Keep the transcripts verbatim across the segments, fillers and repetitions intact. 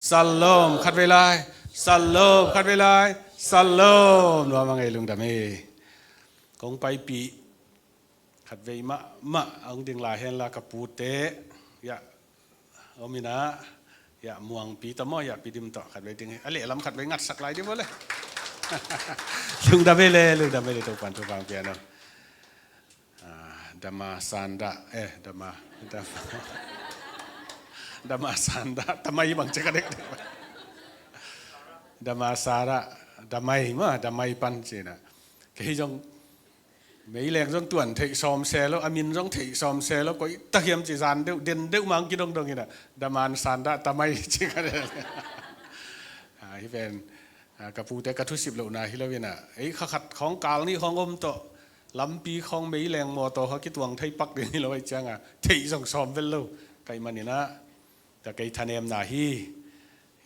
Shalom, khatvei lai. Shalom, khatvei lai. Shalom, nuam a ngei, lungdam hi. Kong paipih khatvei mahmah a hong ding lai hen la, ka pute, ya, om ina, ya, Muangpi tawh maw, ya, Pi Dim tawh khatvei ding hi. A lehlam khatvei ngatsak lai dih maw le. Lungdam hi le, lungdam hi le, Topan thupha pia no. Ah, Dama Sanda, eh, Dama, Dama, Dama Sanda, Tamai bang cek a dek dek. Dama Sara, Damai ma, Damai pan cina. Kei zong, meileng zong tuan theih sawm se lo, a min zong theih sawm se lo, koi ta hiam ci zan deuh, den deuh mang kidong dong ina, Dama Sanda, Tamai ci ka dek. Ah, hi pen, ah, ka pute ka thusip lohna hi lo ina. Ei, kha khat khawng kal nih khawng om tawh, lampi khawng meileng mawtaw kha kituang thei pak ding hi lo ahih cianga, theih zong sawm vel lo. Ka hih man ina, ta kei thanemna hi.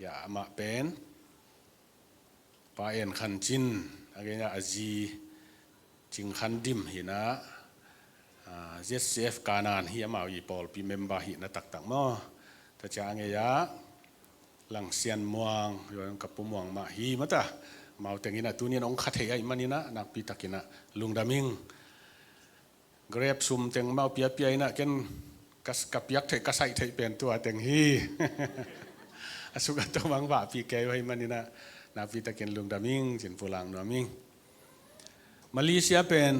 Ya, amah pen Pa En Khan Cin, a gei ina a zi Cing Khan Dim hi ina, ah, Z C F Kanan hi, amau i pawlpi member hi ina taktak maw. Ta cia a gei a Lang Sian Muang, ka Pu Muang mah hi mata. Amau teng ina tuni in hong kha thei ahih man ina, nakpi tak ina lungdam ing. Grep sum teng amau piapia ina, ken ka, ka piak theih, ka saih theih pen tua teng hi. A suk a to mang vahpih kei uh ahih man ina, nakpi tak in lungdam ing, cin pulang nuam ing. Malaysia pen,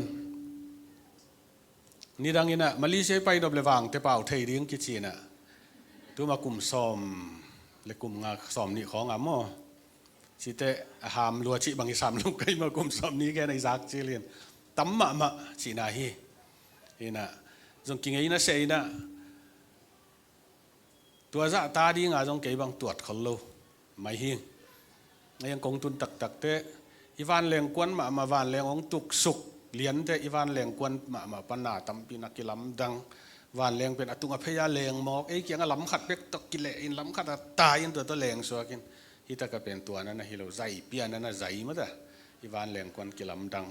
nidang ina, Malaysia i pai nop le Vangte pau thei ding kici ina. Tuma kum sawm le kum nga, sawm nih khawng a maw. Cite a ham lua cih bang i sam lo kei maw, kum sawm nih gen a i zak cil in. Tam mahmah cihna hi. Ina, zong kingei na se ina. Tua zah ta dinga zong kei bang tuat khol lo mai hi. Ei, ang kong tun taktakte, i vanleng kuan mahmah, vanleng hong tuksuk liante, i vanleng kuan mahmah pan na tampi na kilamdang. Vanleng pen a tung a phei a leng mawk, ei kiang a lam khat bek tawh kileh in, lam khat a tai in, tua tawh leng suak in. Hi taka pen tua na na hi lo, zai pia na na zai mata. I vanleng kuan kilamdang.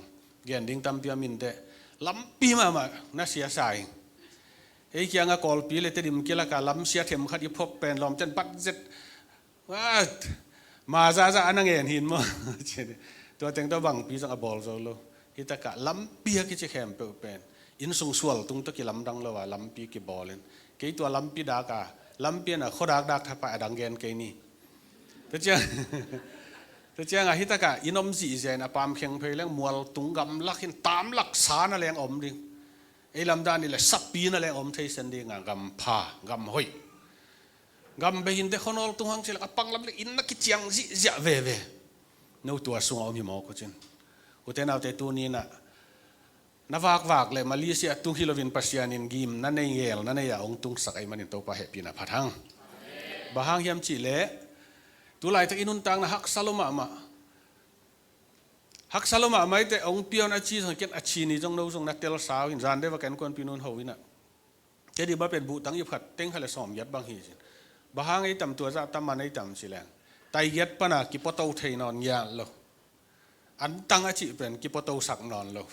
Gen ding tampi a minte, lampi mahmah na sia sa ing. Ei kiang a Kawlpi le Tedim kilak a lam sia them khat i phop pen lawmten budget, what? Ma zahzah a na ngen hin maw? Tua teng tawh bangpi zong a bawl zo lo. Hi taka lampi a kici khempeuh pen, inn sung sual tung tawh kilamdang lo a, lampi kibawl in. Kei tua lampi dak a, lampi a na khuadak dak thapai a dang gen kei ni. Tua ciang, tua ciang a hi taka inn om zihziah in a pam kheng phei leng mual tung gamlak in tamlak sa na leng om ding. Ei lamdan i le sapi na leng om thei sen ding a, gam pha, gam hoih. Gam bei in te khuanawl tung hang ci le a pang lam le inn na kiciang zihziah veve. No tua sungah om hi mawk uh cin. Ute naute tuni ina, na vakvak le Malaysia tung hi loin Pasian in gim na nei, ngel na nei a hong tungsak ahih manin Topa hehpihna phat hang. Bang hang hiam cih le, tu laitak i nuntakna haksa lo mahmah. Haksa lo mahmah i te hong piawn a ci zong ken a ci ni zong no zong na tel sau hin zan deuh va ken kuanpi nun ho ina. Kei di ba pen buhtang i phat teng kha le sawm giat bang hi cin. Bang hang ei tam tua zah tam man ei tam ci leng. Tai giat pana kipuato thei nawn ngiat lo. An tang a cih pen kipuatosak nawn lo.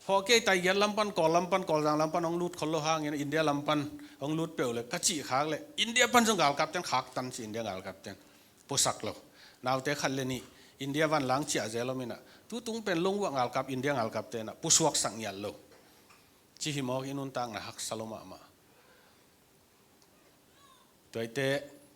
Phawk kei, tai giat lam pan, Kawl lam pan, Kawlzang lam pan hong lut khol lo hangin India lam pan hong lut peuh le ka cih khak le India pan zong galkapten khaktan ci, India galkapten puasak lo. Naute khat le nih India vanlang ciah zel om ina, tutung pen lungvuah galkap, India galkapte na pusuaksak ngiat lo. Ci hi mawk i nuntakna haksa lo mahmah. Tua i te,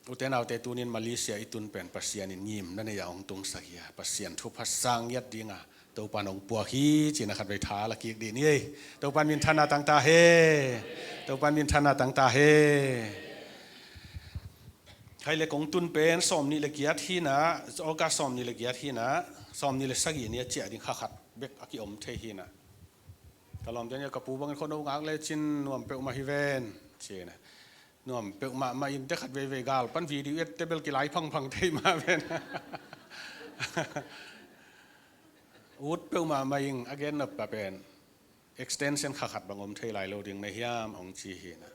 ute naute tunin Malaysia i tun pen Pasian in ngim na nei a hong tungsak hi a, Pasian thupha sang ngiat dinga Topan hong puak hi cina khatvei tha la kik dih ni ei. Topan minthanna tangta he. Topan minthanna tangta he. Khai le kong tun pen sawm nih le giat hina, August sawm nih le giat hina, sawm nih le sagih ni a ciah ding kha khat bek a kiom thei hina. Ka lawmte nia ka pu bangin khuano ngak le cin nuam peuhmah hi ven cina. Nuam peuhmah mah in te khat veivei gal pan video et te bel kilai phangphang thei mah ven. Ut peuhmah mah in a gen nop pa pen extension kha khat bang om thei lai lo ding na hiam hong ci hina.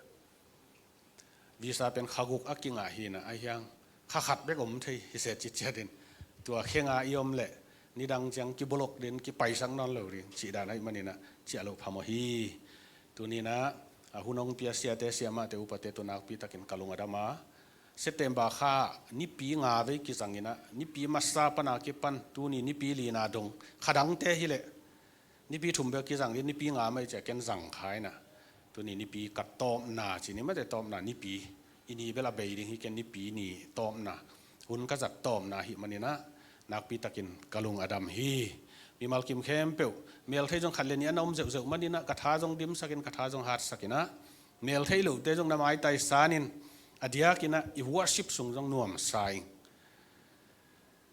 Visa pen kha guk a kingah hina a hiang kha khat bek om thei hi se ciciat in. Tua khenga i om le nidang ciang kibulok din kipaisak nawn lo ding cih dan ahih manina ciah loh phamawh hi. Tunina a hun hong pia siate siamahte upate tu nakpi takin ka lung a dam a, September kha nipi nga vei kizang inah, nipi masa pana kipan tuni nipi lina dong, kha dangte hileh nipi thum bek kizang dih, nipi nga mai cia ken zang kha inah, tuni nipi ka tawpna ci ni mate, tawpna nipi, i ni bel a bei ding hi, ken nipi ni tawpna, hun ka zat tawpna hi maninah, nakpi takin ka lung a dam hi. Mimal kim khempeuh, melthei zong khat le nih a na om zeuhzeuh maninah, ka tha zong dimsakin, ka tha zong hatsakinah, melthei lote zong na maitai sanin, a diakinah i worship sung zong nuamsa ing.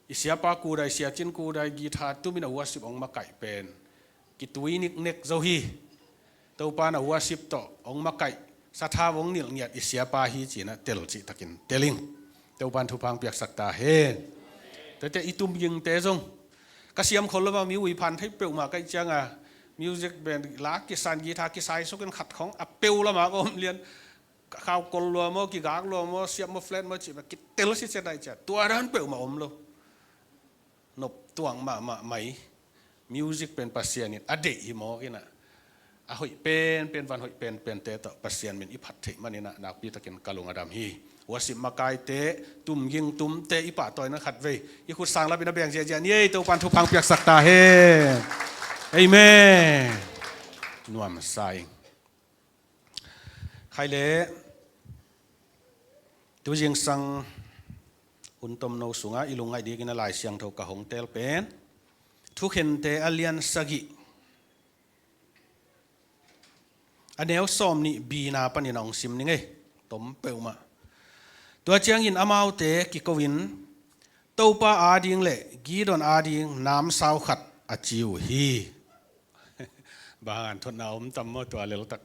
I siapa kudai, siacin kudai, guitar tumin a worship hong makaih pen kitui niknek zo hi. Topa na worship tawh hong makaih, sathau hong nilh ngiat i siapa hi cinah tel cihtakin tel ing. Topan thupha hong piaksak ta hen. Tete i tumgingte zong ka siam khol lo mah, mi ui phan thei peuhmah ka hih cianga music band la kisan, guitar kisai sukin khat khong a peu lamah ka om lian. Khau kol lua maw, kigak lua maw, siap maw, flat maw cih mah kitel sitset ai cia, tua dan peuhmah om lo. Nop tuang mahmah mai. Music pen Pasian in a deih hi mawk inah, a hoih penpen, van hoih penpente tawh Pasian min i phat theih maninah nakpi takin ka lung a dam hi. Worship makaite, tumging tumte i pahtawina khatvei i khut sang lapin a beng ziahziah ni ei. Topan thupha hong piaksak ta hen. Amen. Nuamsa ing. Khai le, tu zingsang hun tomno sungah i lungngaih dingin a Lai Siangtho ka hong tel pen Thukhente a lian sagih, a neu sawm nih bina panin a hong sim ni ngei. Tom peuhmah. Tua ciangin amaute kiko-in, Topa ading le Gideon ading namsau khat, a ci uh hi. Bang hang an thotna om tam maw tua leltak?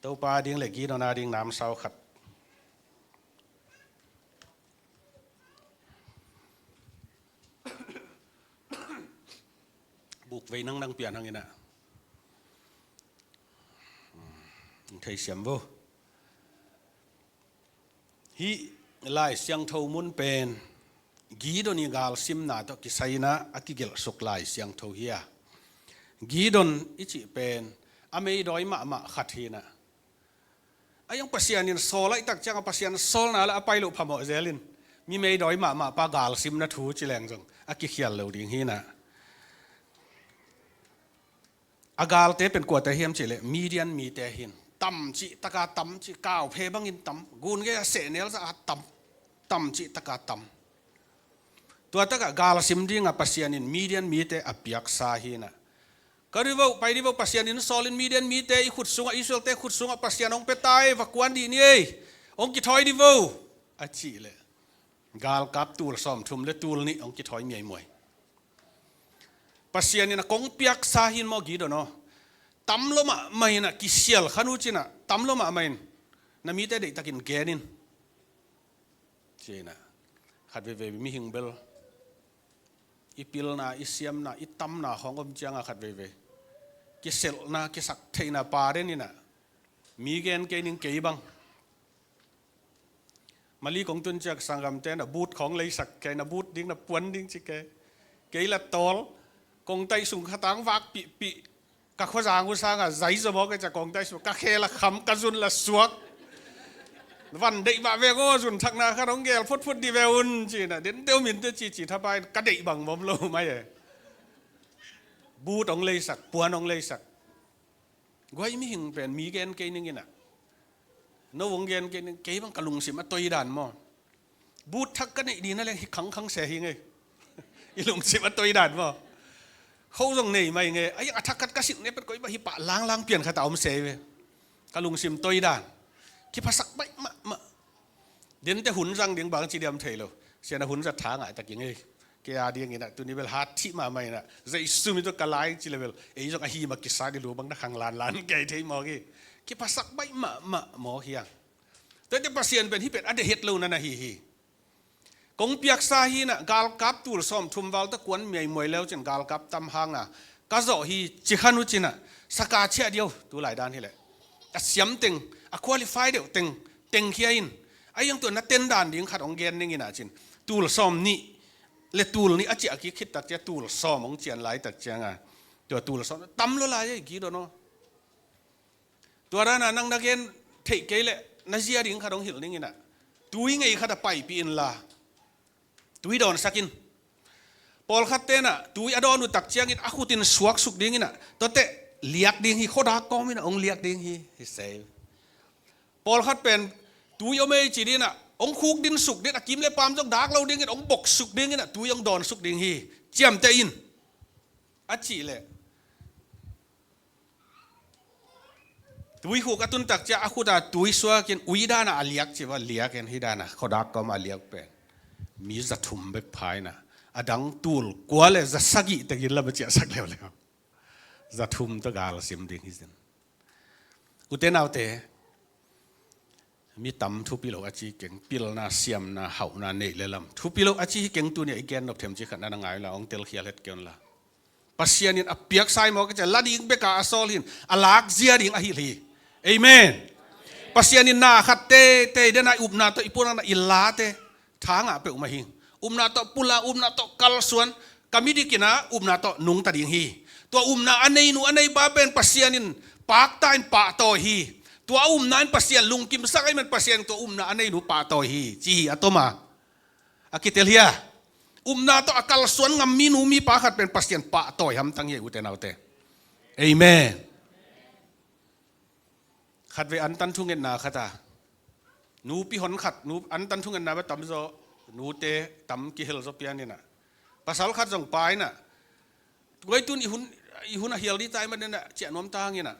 Topa ading le Gideon ading namsau khat. Buk vei nang nang pian hanginah. Hong theisiam vo. Hih Lai Siangtho mun pen Gideon i galsimna tawh kisai inah a kigelhsuk Lai Siangtho hi a. Gideon i cih pen a meidawi mahmah khat hinah. A iang Pasian in sawl ahih tak ciangah Pasian sawlna le a pai loh phamawh zelin, mi meidawi mahmah pa galsimna thu ci leng zong a kikhial lo ding hinah. A galte pen kuate hiam cihleh Midian mite hin. Tam cih taka tam cih, kauphe bangin tam, gun gei a sehnel zah a tam, tam cih taka tam. Tua takah galsim dingah Pasian in Midian mite a piaksa hinah. Ka ri vo, pai di vo, Pasian in sawlin Midian mite i khut sungah, Israelte khut sungah Pasian hong pia ta ei, va kuan dih ni ei, hong kithawi di vo, a cihleh galkap tul sawmthum le tul nih hong kithawi miaimuai. Pasian in a kong piaksa hin maw Gideon aw. Tam lo mahmah inah kisial khan uh cinah, tam lo mahmah in na mite deihtakin gen in. Cinah, khat veivei mihing bel i pilna, i siamna, i tamna hong om cianga khat veivei kiselhna, kisaktheihna pa den inah, mi gen kei ning kei bang. Mali kong tun ciak sanggamte na but khong leisak kei, na but ding na puan ding ci kei. Kei la tawl, kongtaih sung khatang vak pihpih. Ka khuazang uh sangah zai zaw mawk e cia kongtaih sung, ka khe la kham, ka zun la suak. Van deih mah vek aw, zun thakna khat hong gel phutphut dih ve un cinah, den deuh minte cici thapai in ka deih bang mawm lo mai e. But hong leisak, puan hong leisak. Guai mihing pen mi gen kei ning inah, no hong gen kei ning, kei bang ka lungsim a toi dan maw. But thak ka neih dina leng hi khangkhang se hi ngei. I lungsim a toi dan maw. Kho zong nei mai ngei. A iang a thak khat ka silh ne pet koi bang hi pah langlang pian khat a om se ve. Ka lungsim toi dan. Kiphasak baih mahmah. Dente hun zang ding bang ci diam thei lo. Sian a hun zat tha ngai taking ei. Kei a dingin ah tuni bel hat thih mahmah inah, Jesu min tawh ka lai ci le bel ei zong ahi mah kisa di lu bang na khang lanlan kei thei mawk hi. Kiphasak baih mahmah mawk hiang. Tuate Pasian pen hih pen a deih het lo na na hi hi. Kong piaksa hi inah galkap tul sawmthum val tawh kuan miaimuai leu cin galkap tam hangna ka zawh hi ci khan uh cinah, saka ciah diau tu lai dan hileh. A siam teng, a qualify deuh teng, tengkhia in. A iang tua na ten dan ding khat hong gen ning inah cin. Tul sawm nih le tul nih a ciah kik khit tak ciah tul sawm hong cian lai tak cianga. Tua tul sawm tam lo lai ei Gideon aw. Tua dana nang na gen theih kei leh na zia ding khat hong hilh ning inah. tui ngei khat ah paipih inla, tui dawnsak in. Pawlkhat tenah tui a dawn uh tak ciangin a khut in suaksuk ding inah, tuate liak ding hi, khuadak kawm inah hong liak ding hi, hi sei. Pawlkhat pen tui om ei ci dinah hong khuk dinsuk din, a kim le paam zong dak lo dingin hong boksuk ding inah tui hong dawnsuk ding hi, ciamteh in, a cih leh, tui khuk a tun tak ciah a khut a tui suakin ui dana a liak ci va, liak in hi dana khuadak kawm a liak pen mi za thum bek pha inah, a dang tul kua le za sagih tekin lam a ciahsak leuleu. Za thum tawh gal sim ding hi zin. Ute naute, mi tam thupi lo a ci keng, pilna, siamna, hauhna nei le lam thupi lo a ci hi keng. Tuni a i gen nop themcik khat na na ngai unla, hong telkhial het kei unla. Pasian in a piaksa hi mawk a, ci a la ding beka a sawl hi in, a lakzia ding a hilh hi. Amen. Pasian in na khat teitei den a i upna tawh i pulakna i late tha ngah peuhmah hi. Upna tawh pulak, upna tawh kalsuan, ka midik inah upna tawh nungta ding hi. Tua upna a neinu a neipa pen Pasian in pakta in pahtawi hi. Tua upna in Pasian lungkimsak ahih man Pasian in tua upna a neinu pahtawi hi, ci hi a toma. A kitel hia? Upna tawh a kalsuan ngam minu mipa khat pen Pasian pahtawi hamtang hi, ute naute. Amen. Khatvei antan thungetna khat a, nupi hon khat, nu, antan thungetna ba tamzaw, nute tam kihel zaw pian inah, pasal khat zong pa inah, tuaitun i hun, i hun a hial dih tai man inah, ciah nuam tang inah,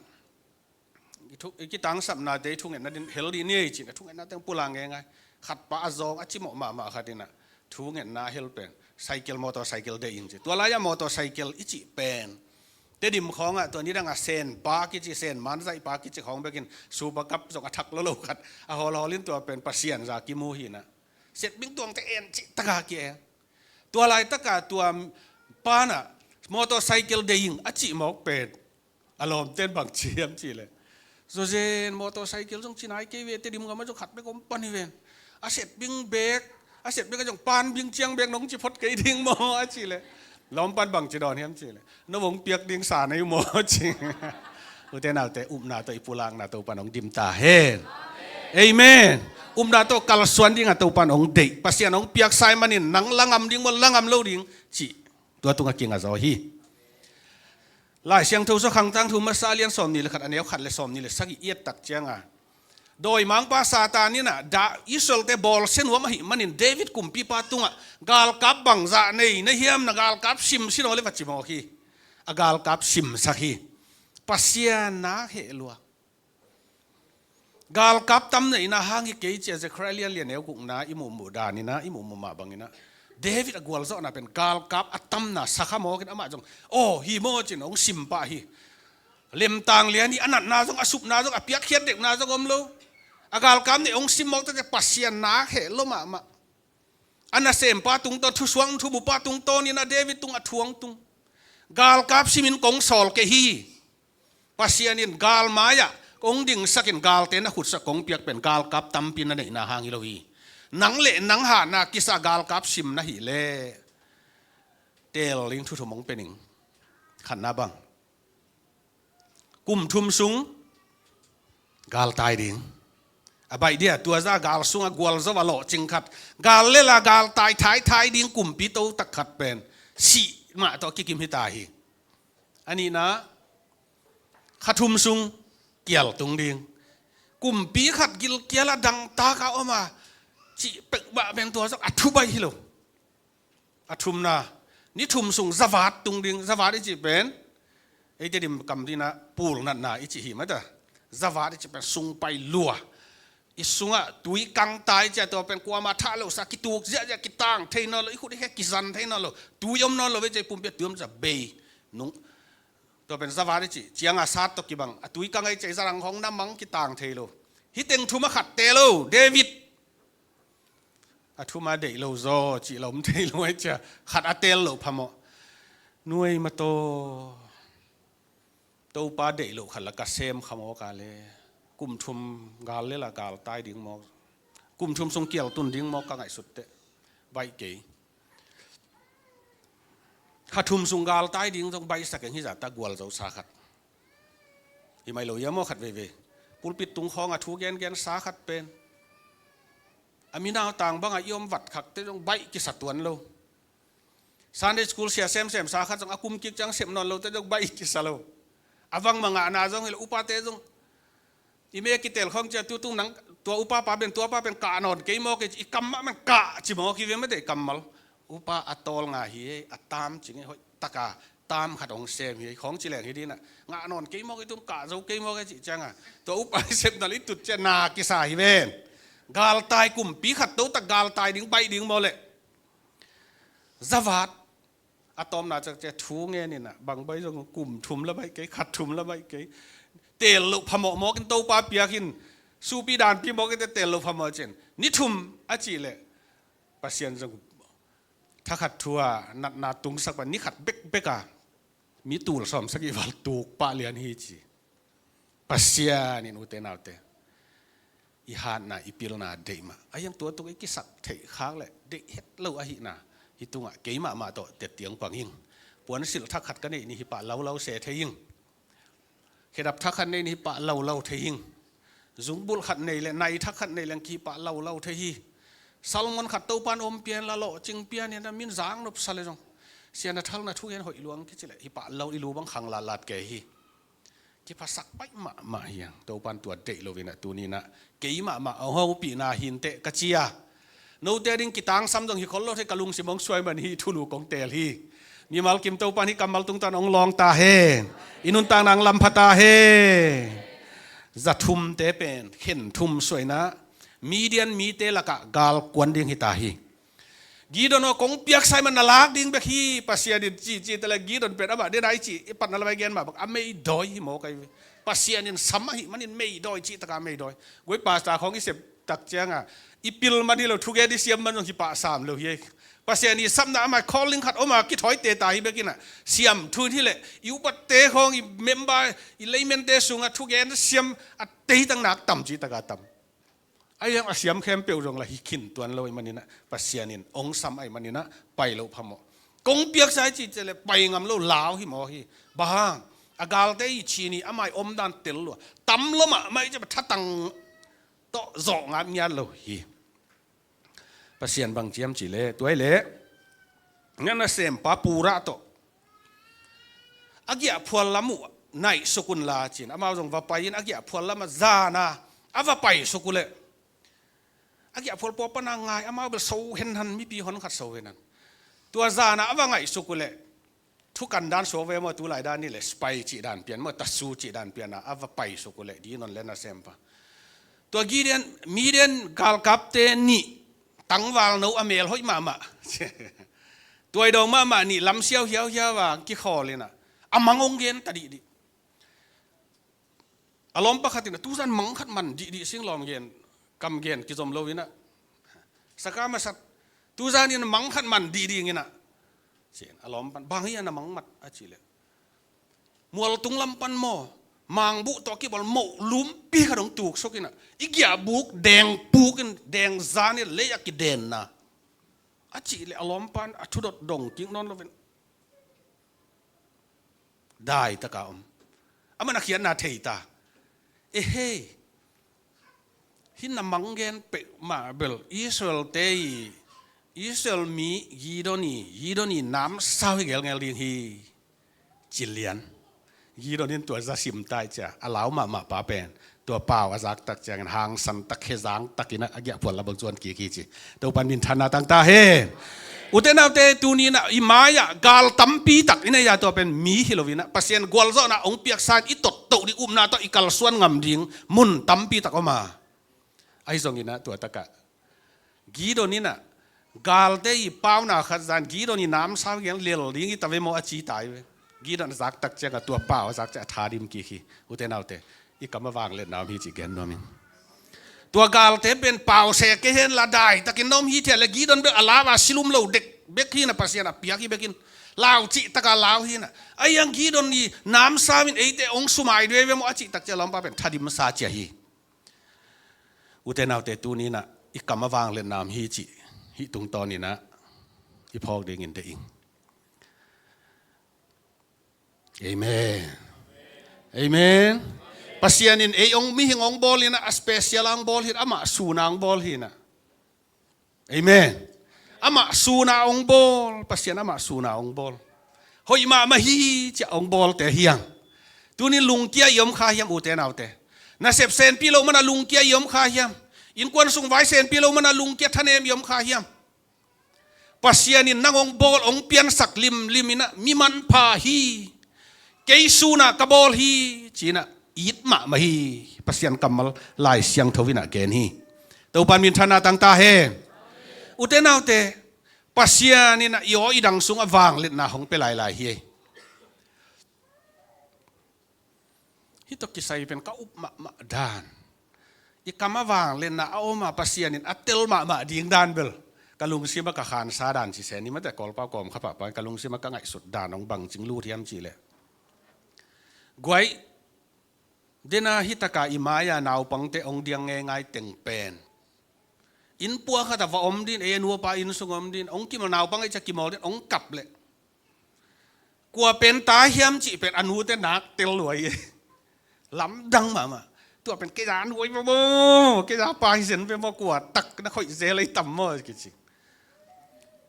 i thu, i kitangsapnate i thungetna din hel dih ni ei ci inah, thungetna teng pula ngeingai. Khat pa a zawng a cimawh mahmah khat inah, thungetna a hel pen cycle, motorcycle deih ing ci. Tua lai-ah motorcycle i cih pen Tedim khawngah tua nidangah Senpa kici, Sen Manzaihpa kici khawng bekin Super Cup zong a thak lolo khat a hawlhawl in, tua pen Pasian za kimu hi inah, setbing tuangte en cih taka ki-eng. Tua laitaka tua panah motorcycle deih ing a cih mawk pen a lawmten bang ci hiam cih leh, zawzen motorcycle zong ci nai kei ve, Tedim gamah zong khat bek om pan hi ven. A setbing bek, a setbing a zong panbing ciang bek nong ci phot kei ding maw a cih leh, lawmpan bang ci dawn hiam cih leh, no hong piak ding sa nei maw ci. Ute naute, upna tawh i pulakna Topan hong dim ta hen. Amen. Upna tawh kalsuan dingah Topan hong deih, Pasian hong piaksa ahih manin nang la ngam ding maw, la ngam lo ding cih tua tungah kinga zaw hi. Lai Siangtho Sawltak Khangtangthu masa a lian sawmnih le khat, a neu khat le sawmnih le sagih i et tak cianga, dawimangpa Satan inah Israelte bawlsia nuam ahih manin David kumpipa tungah galkap bangzah nei na hiam, na galkap sim sin aw le va ci mawk hi. A galkap simsak hi. Pasian nak heh lua. Galkap tam neihna hang hi kei ci a Zekhariah lian li a neu gukna i muhmuh dan inah, i muhmuh mah bang inah, David a gualzawhna pen galkap a tamna sakha mawkin amah zong, aw hi maw cin hong simpah hi. Lemtang lian hi, a natna zong, a supna zong, a piakkhiat dekna zong om lo. A galkap neih hong sim mawk tete, Pasian nak heh lua mahmah. A nasempa tungtawn, thusuang thumupa tungtawn inah David tung a thuang tung. Galkap simin kong sawl kei hi. Pasian in galmai-ah kong dingsakin galte na khutsak kong piak pen galkap tampi na neihna hang hi lo hi. Nang le nang hatna kisa galkap sim na hih leh teel ding thu thum hong pia ning. Khatna bang, kum thum sung galtai ding. A baih dia, tua za gal sungah gualzo a lawhcing khat, gal lela galtai thaithai ding kumpi totak khat pen sih mah tawh kikim hi ta hi. A nihna, kha thum sung kial tung ding. Kumpi khat gilkial a dangtak a om a cih peuhmah pen tua zong a thubai hi lo. A thumna, ni thum sung zavat tung ding. Zavat i cih pen eite Tedim kam dinah pulnatna i cih hi mata. Zavat i cih pen sung pai lua. I sungah tui kangtai cia, tua pen kuama thah lo sa, kituk ziahziah, kitang thei nawn lo, i khut i khe kizan thei nawn lo, tui om nawn lo ve cia, i pumpi a tui om cia bei nung. Tua pen zavat i cih, cianga sat tawh kibang, a tui kang ei cia, i zarang hong na mang, kitang thei lo. Hih teng thum a khat teel lo, David. A thum a deih lo zaw cih lo om thei lo ei cia, khat a teel lo phamawh. Nuai mataw. Topa deih loh khat la ka sem kha mawk a le, kum thum gal lela galtai ding mawk, kum thum sung kial tun ding mawk ka ngaihsut teh, baih kei. Kha thum sung galtai ding zong baihsak eng hi zata gualzo sa khat. Hi mai lo ia maw khat veivei. Pulpit tung khawng a thu gengen sa khat pen. A minautang bangah i om vat khakte zong baih kisa tuan lo. Sunday school sia semsem sa khat zong a kum kik ciang sem nawn lote zong baih kisa lo. A vang mangahna zong hi lo, upate zong i me kitel khawng cia tutung nang tua upa pa pen, tua pa pen kah nawn kei maw kei ci, i kam mahmah kah ci maw ki ve mate i kammal. Upa a tawl nga hi ei, a tam cing ei, hoih taka tam khat hong sem hi ei khawng ci leng hi dinah, ngah nawn kei maw kei tung, kah zo kei maw kei cih cianga tua upa i sepna i tut cia na kisa hi ven. Galtai kumpi khat totak galtai ding baih ding maw leh. Zavat a tawmna cak cia thu ngeninah bang baih zong kum thum la baih kei, khat thum la baih kei. Tel loh phamawh mawkin Topa piakin supi danpi mawkinte tel loh phamawh cin ni thum a cih leh Pasian zong thakhat thu a natna tungsak pan ni khat bekbek a mi tul sawmsagih val tuk pah lian hi ci. Pasian in ute naute i hatna i pilna deih mah a hiang tua tuk i kisak theih khak leh deih het lo ahihna hi tungah keimahmah tawh tetiang pang hing. Puansilh thakhat ka neih ni hi pah laulau se thei hing. Khedap thakhat nei ni hi pah laulau thei hing. Zungbulh khat nei le nai thakhat nei leng ki pah laulau thei hi. Salmon khat Topan om pian la lawh cing pian hian a min zang nop sa le zong sian a thalna thu hian hoih luang kici leh hi pah lo i lu bang khang latlat kei hi. Kiphasak paih mahmah hiang Topan tua deih loinah tuninah keimahmah a hopihna hinteh ka cia. Note a ding kitangsam zong hi khol lo thei, ka lungsim hong suai man hi thulu kong teel hi. Mimal kim Topan hi kammal tungtan hong lawng ta hen. I nuntakna hong lampha ta hen. Zathumte pen khen thum suaina Midian mite lakah galkuan ding hi ta hi. Gideon aw kong piaksa i man na lak ding bek hi Pasian in ci ci tale Gideon pen amah dena i ci i patna lamai gen mah bak a meidawi hi maw kai ve. Pasian in sam ahi manin meidawi ci taka meidawi. Guai pasta khawng i sep tak cianga i pil man hi lo thugen i siam man zong hi pah sam lo hi. Pasian i sapna amah calling khat oma kithawi teta hi bekinah siam thu in hileh i upatte khawng i member i laymente sungah thugen siam a teitak nak tam ci taka tam. A hiang a siam khempeuh zong la hi khin tuan lo i maninah Pasian in ong sam ahi maninah pai lo phamawh. Kong piaksa i ci ciah le pai ngam lo lau hi maw hi. Bang hang a galte i chin hi amai omdan tel lua tam lo mahmah i ciah thatang tawh zawh ngat ngiat lo hi. Pasian bang ciam ci le tuai le ngan a sempa pura tawh a giahphual lam uh naihsuk unla cin amau zong va pai in a giahphual lamah zana a va paisuk uh leh a giahphual pua pana ngai amau bel so henhan mipi hon khat so henhan tua zana a va ngaihsuk uh leh thukan dan suak ve maw tulai dan ni le spy cih dan pian maw tasu cih dan piana a va paisuk uh leh Gideon le nasempa tua Gideon Midian galkapte nih tangval no a mel hoih mahmah tuai dawng mahmah nih lamsiau hiauhiau a kikhawl inah a mang ong gen ta dihdih. A lawm pakhat inah tuzan mang khat man dihdih sing lawm gen kam gen kizom lo inah saka masat tuzan in mang khat man dihdih inah a lawm pan bang hi a na mang mat a cih leh mualtung lam pan maw mangbuh tawh kibawl moh lumpi khat hong tuksuk inah i giahbuk deng puk in deng zan in lei a kidenna a cih leh a lawm pan a thudot dong kik nawn lovin dai taka om. Aman a khiatna thei ta. Ehei. Hi na mang gen peuhmah bel Israel te i Israel mi Gideon i Gideon i namsau hi gelngel ding hi. Ci lian. Gideon in tua za sim tai cia a lau mahmah pa pen tua pau a zak tak ciangin hangsan tak khezang takin a giahphual la bang zuan kik hi ci. Topan minthanna tang ta hen. Ute naute tuninah i mai-ah gal tampi tak i nei a tua pen mi hi loinah Pasian gualzawhna hong piaksa in i tottoh ding upna tawh i kalsuan ngam ding mun tampi tak om a. Ahi zonginah tua takah Gideon inah galte i pauna khat zan Gideon i namsau gen lel ding i ta ve maw a ci tai ve. Gideon a zak tak ciangah tua pau a zak ciah a tha dim kik hi. Ute naute i kam a vang letna om hi cih gen nuam in. Tua galte pen pause kei hen la dai takin na om hi thiah le Gideon bek a lau a silum lo dek bek hi na Pasian a piak hi bekin lau cih taka lau hi na a hiang Gideon i namsau in eite ong sumai duai ve maw a cih tak ciah lawmpa pen thadim sa ciah hi. Ute naute tuninah i kam a vang le nam hi cih hih tungtawninah i phawk dingin deih ing. Amen. Amen. Pasian in ei ong mihing ong bawl hinah a special a ong bawl hinah amah suna ong bawl hinah Amen. Amah suna hong bawl, Pasian amah suna hong bawl. Hoih mahmah hi, ci-a hong bawlte hiam? Tunin lungkia i om kha hiam, ute naute? Nasep senpi lo mana lungkia i om kha hiam? Innkuan sung vai senpi lo mana lungkia thanem i om kha hiam? Pasian in nang hong bawl, hong piansak limlim in ah, mi manpha hi, kei suna ka bawl hi, ci-in ah it mahmah hi. Pasian kammal Lai Siangtho in ah gen hi. Topan minthanna tang ta hen. Ute naute, Pasian in ah i aw i dang sungah vangliatna hong pia lailai hi. Hih tawh kisai pen ka up mahmah dan, i kam a vangliatna a om a, Pasian in a tel mahmah ding dan bel ka lungsim ah ka khansa dan ci se ni mate, Kawlpau kawm kha pahpah, ka lungsim ah ka ngaihsut dan hong bangci lut hiam cih leh, guai, dena hih taka i mai-a naupangte hong diang ngeingai teng pen, inn pua khat ah va om din, ei a nu a pa inn sung om din, hong kimawl, naupang ei ci-a kimawl din, hong kap leh, kua pen ta hiam cih pen a nute nak tel lua hi. Lamdang mahmah. Tua pen kei za nu hi ve maw, kei za pa hi zen ve maw, kua tak na khoih zel ei tam maw kici.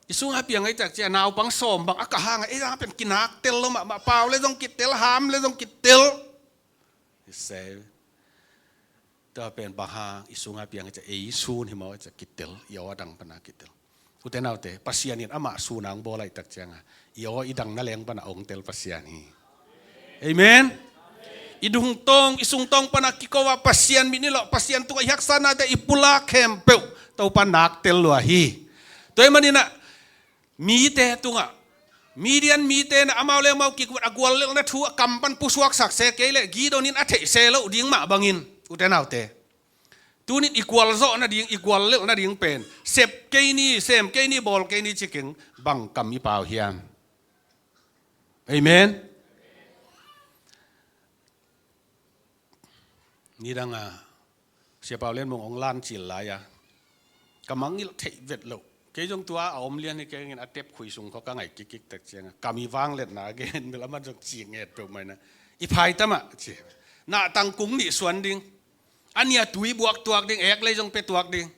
I sungah piang ei tak ci-a naupang sawm bang a kah hang a, ei za pen kinak tel lo mahmah, pau le zong kitel, ham le zong kitel. I se. Tua pen bang hang, i sungah piang ei ci-a, ei sun hi maw ci-a kitel, i aw a dang pana kitel. Ute naute, Pasian in amah suna hong bawl ahih tak cianga, i aw i dang na leng pana hong tel Pasian hi. Amen. I dungtawng, i sungtawng pana kiko a Pasian mit ni lo, Pasian tungah i haksatnate i pulak khempeuh Topa nak tel lua hi. Tua ahih manin ah, mite tungah, Midian mite in ah amau le amau kikuan a guallelhna thu a kam pan pusuaksak se kei leh, Gideon in a theih se loh ding mah bangin, ute naute, tunin i gualzawh nading, i guallelh nading pen, sep kei ni, sem kei ni, bawl kei ni ci keng, bang kam i pau hiam? Amen. Nidang a, Sia Pau Lian Mung hong lan cil lai-a, ka mangngilh theih vet loh. Kei zong tua a om lian hi keng in, a tep khui sung khawng ka ngaih kikkik tak cianga, kam i vangliatna a gen bel amah zong ci nget peuhmah in ah, i phaitam ah ci. Nahtang kung nih suan ding. A nih a tui buak tuak ding, ek lei zong pia tuak ding.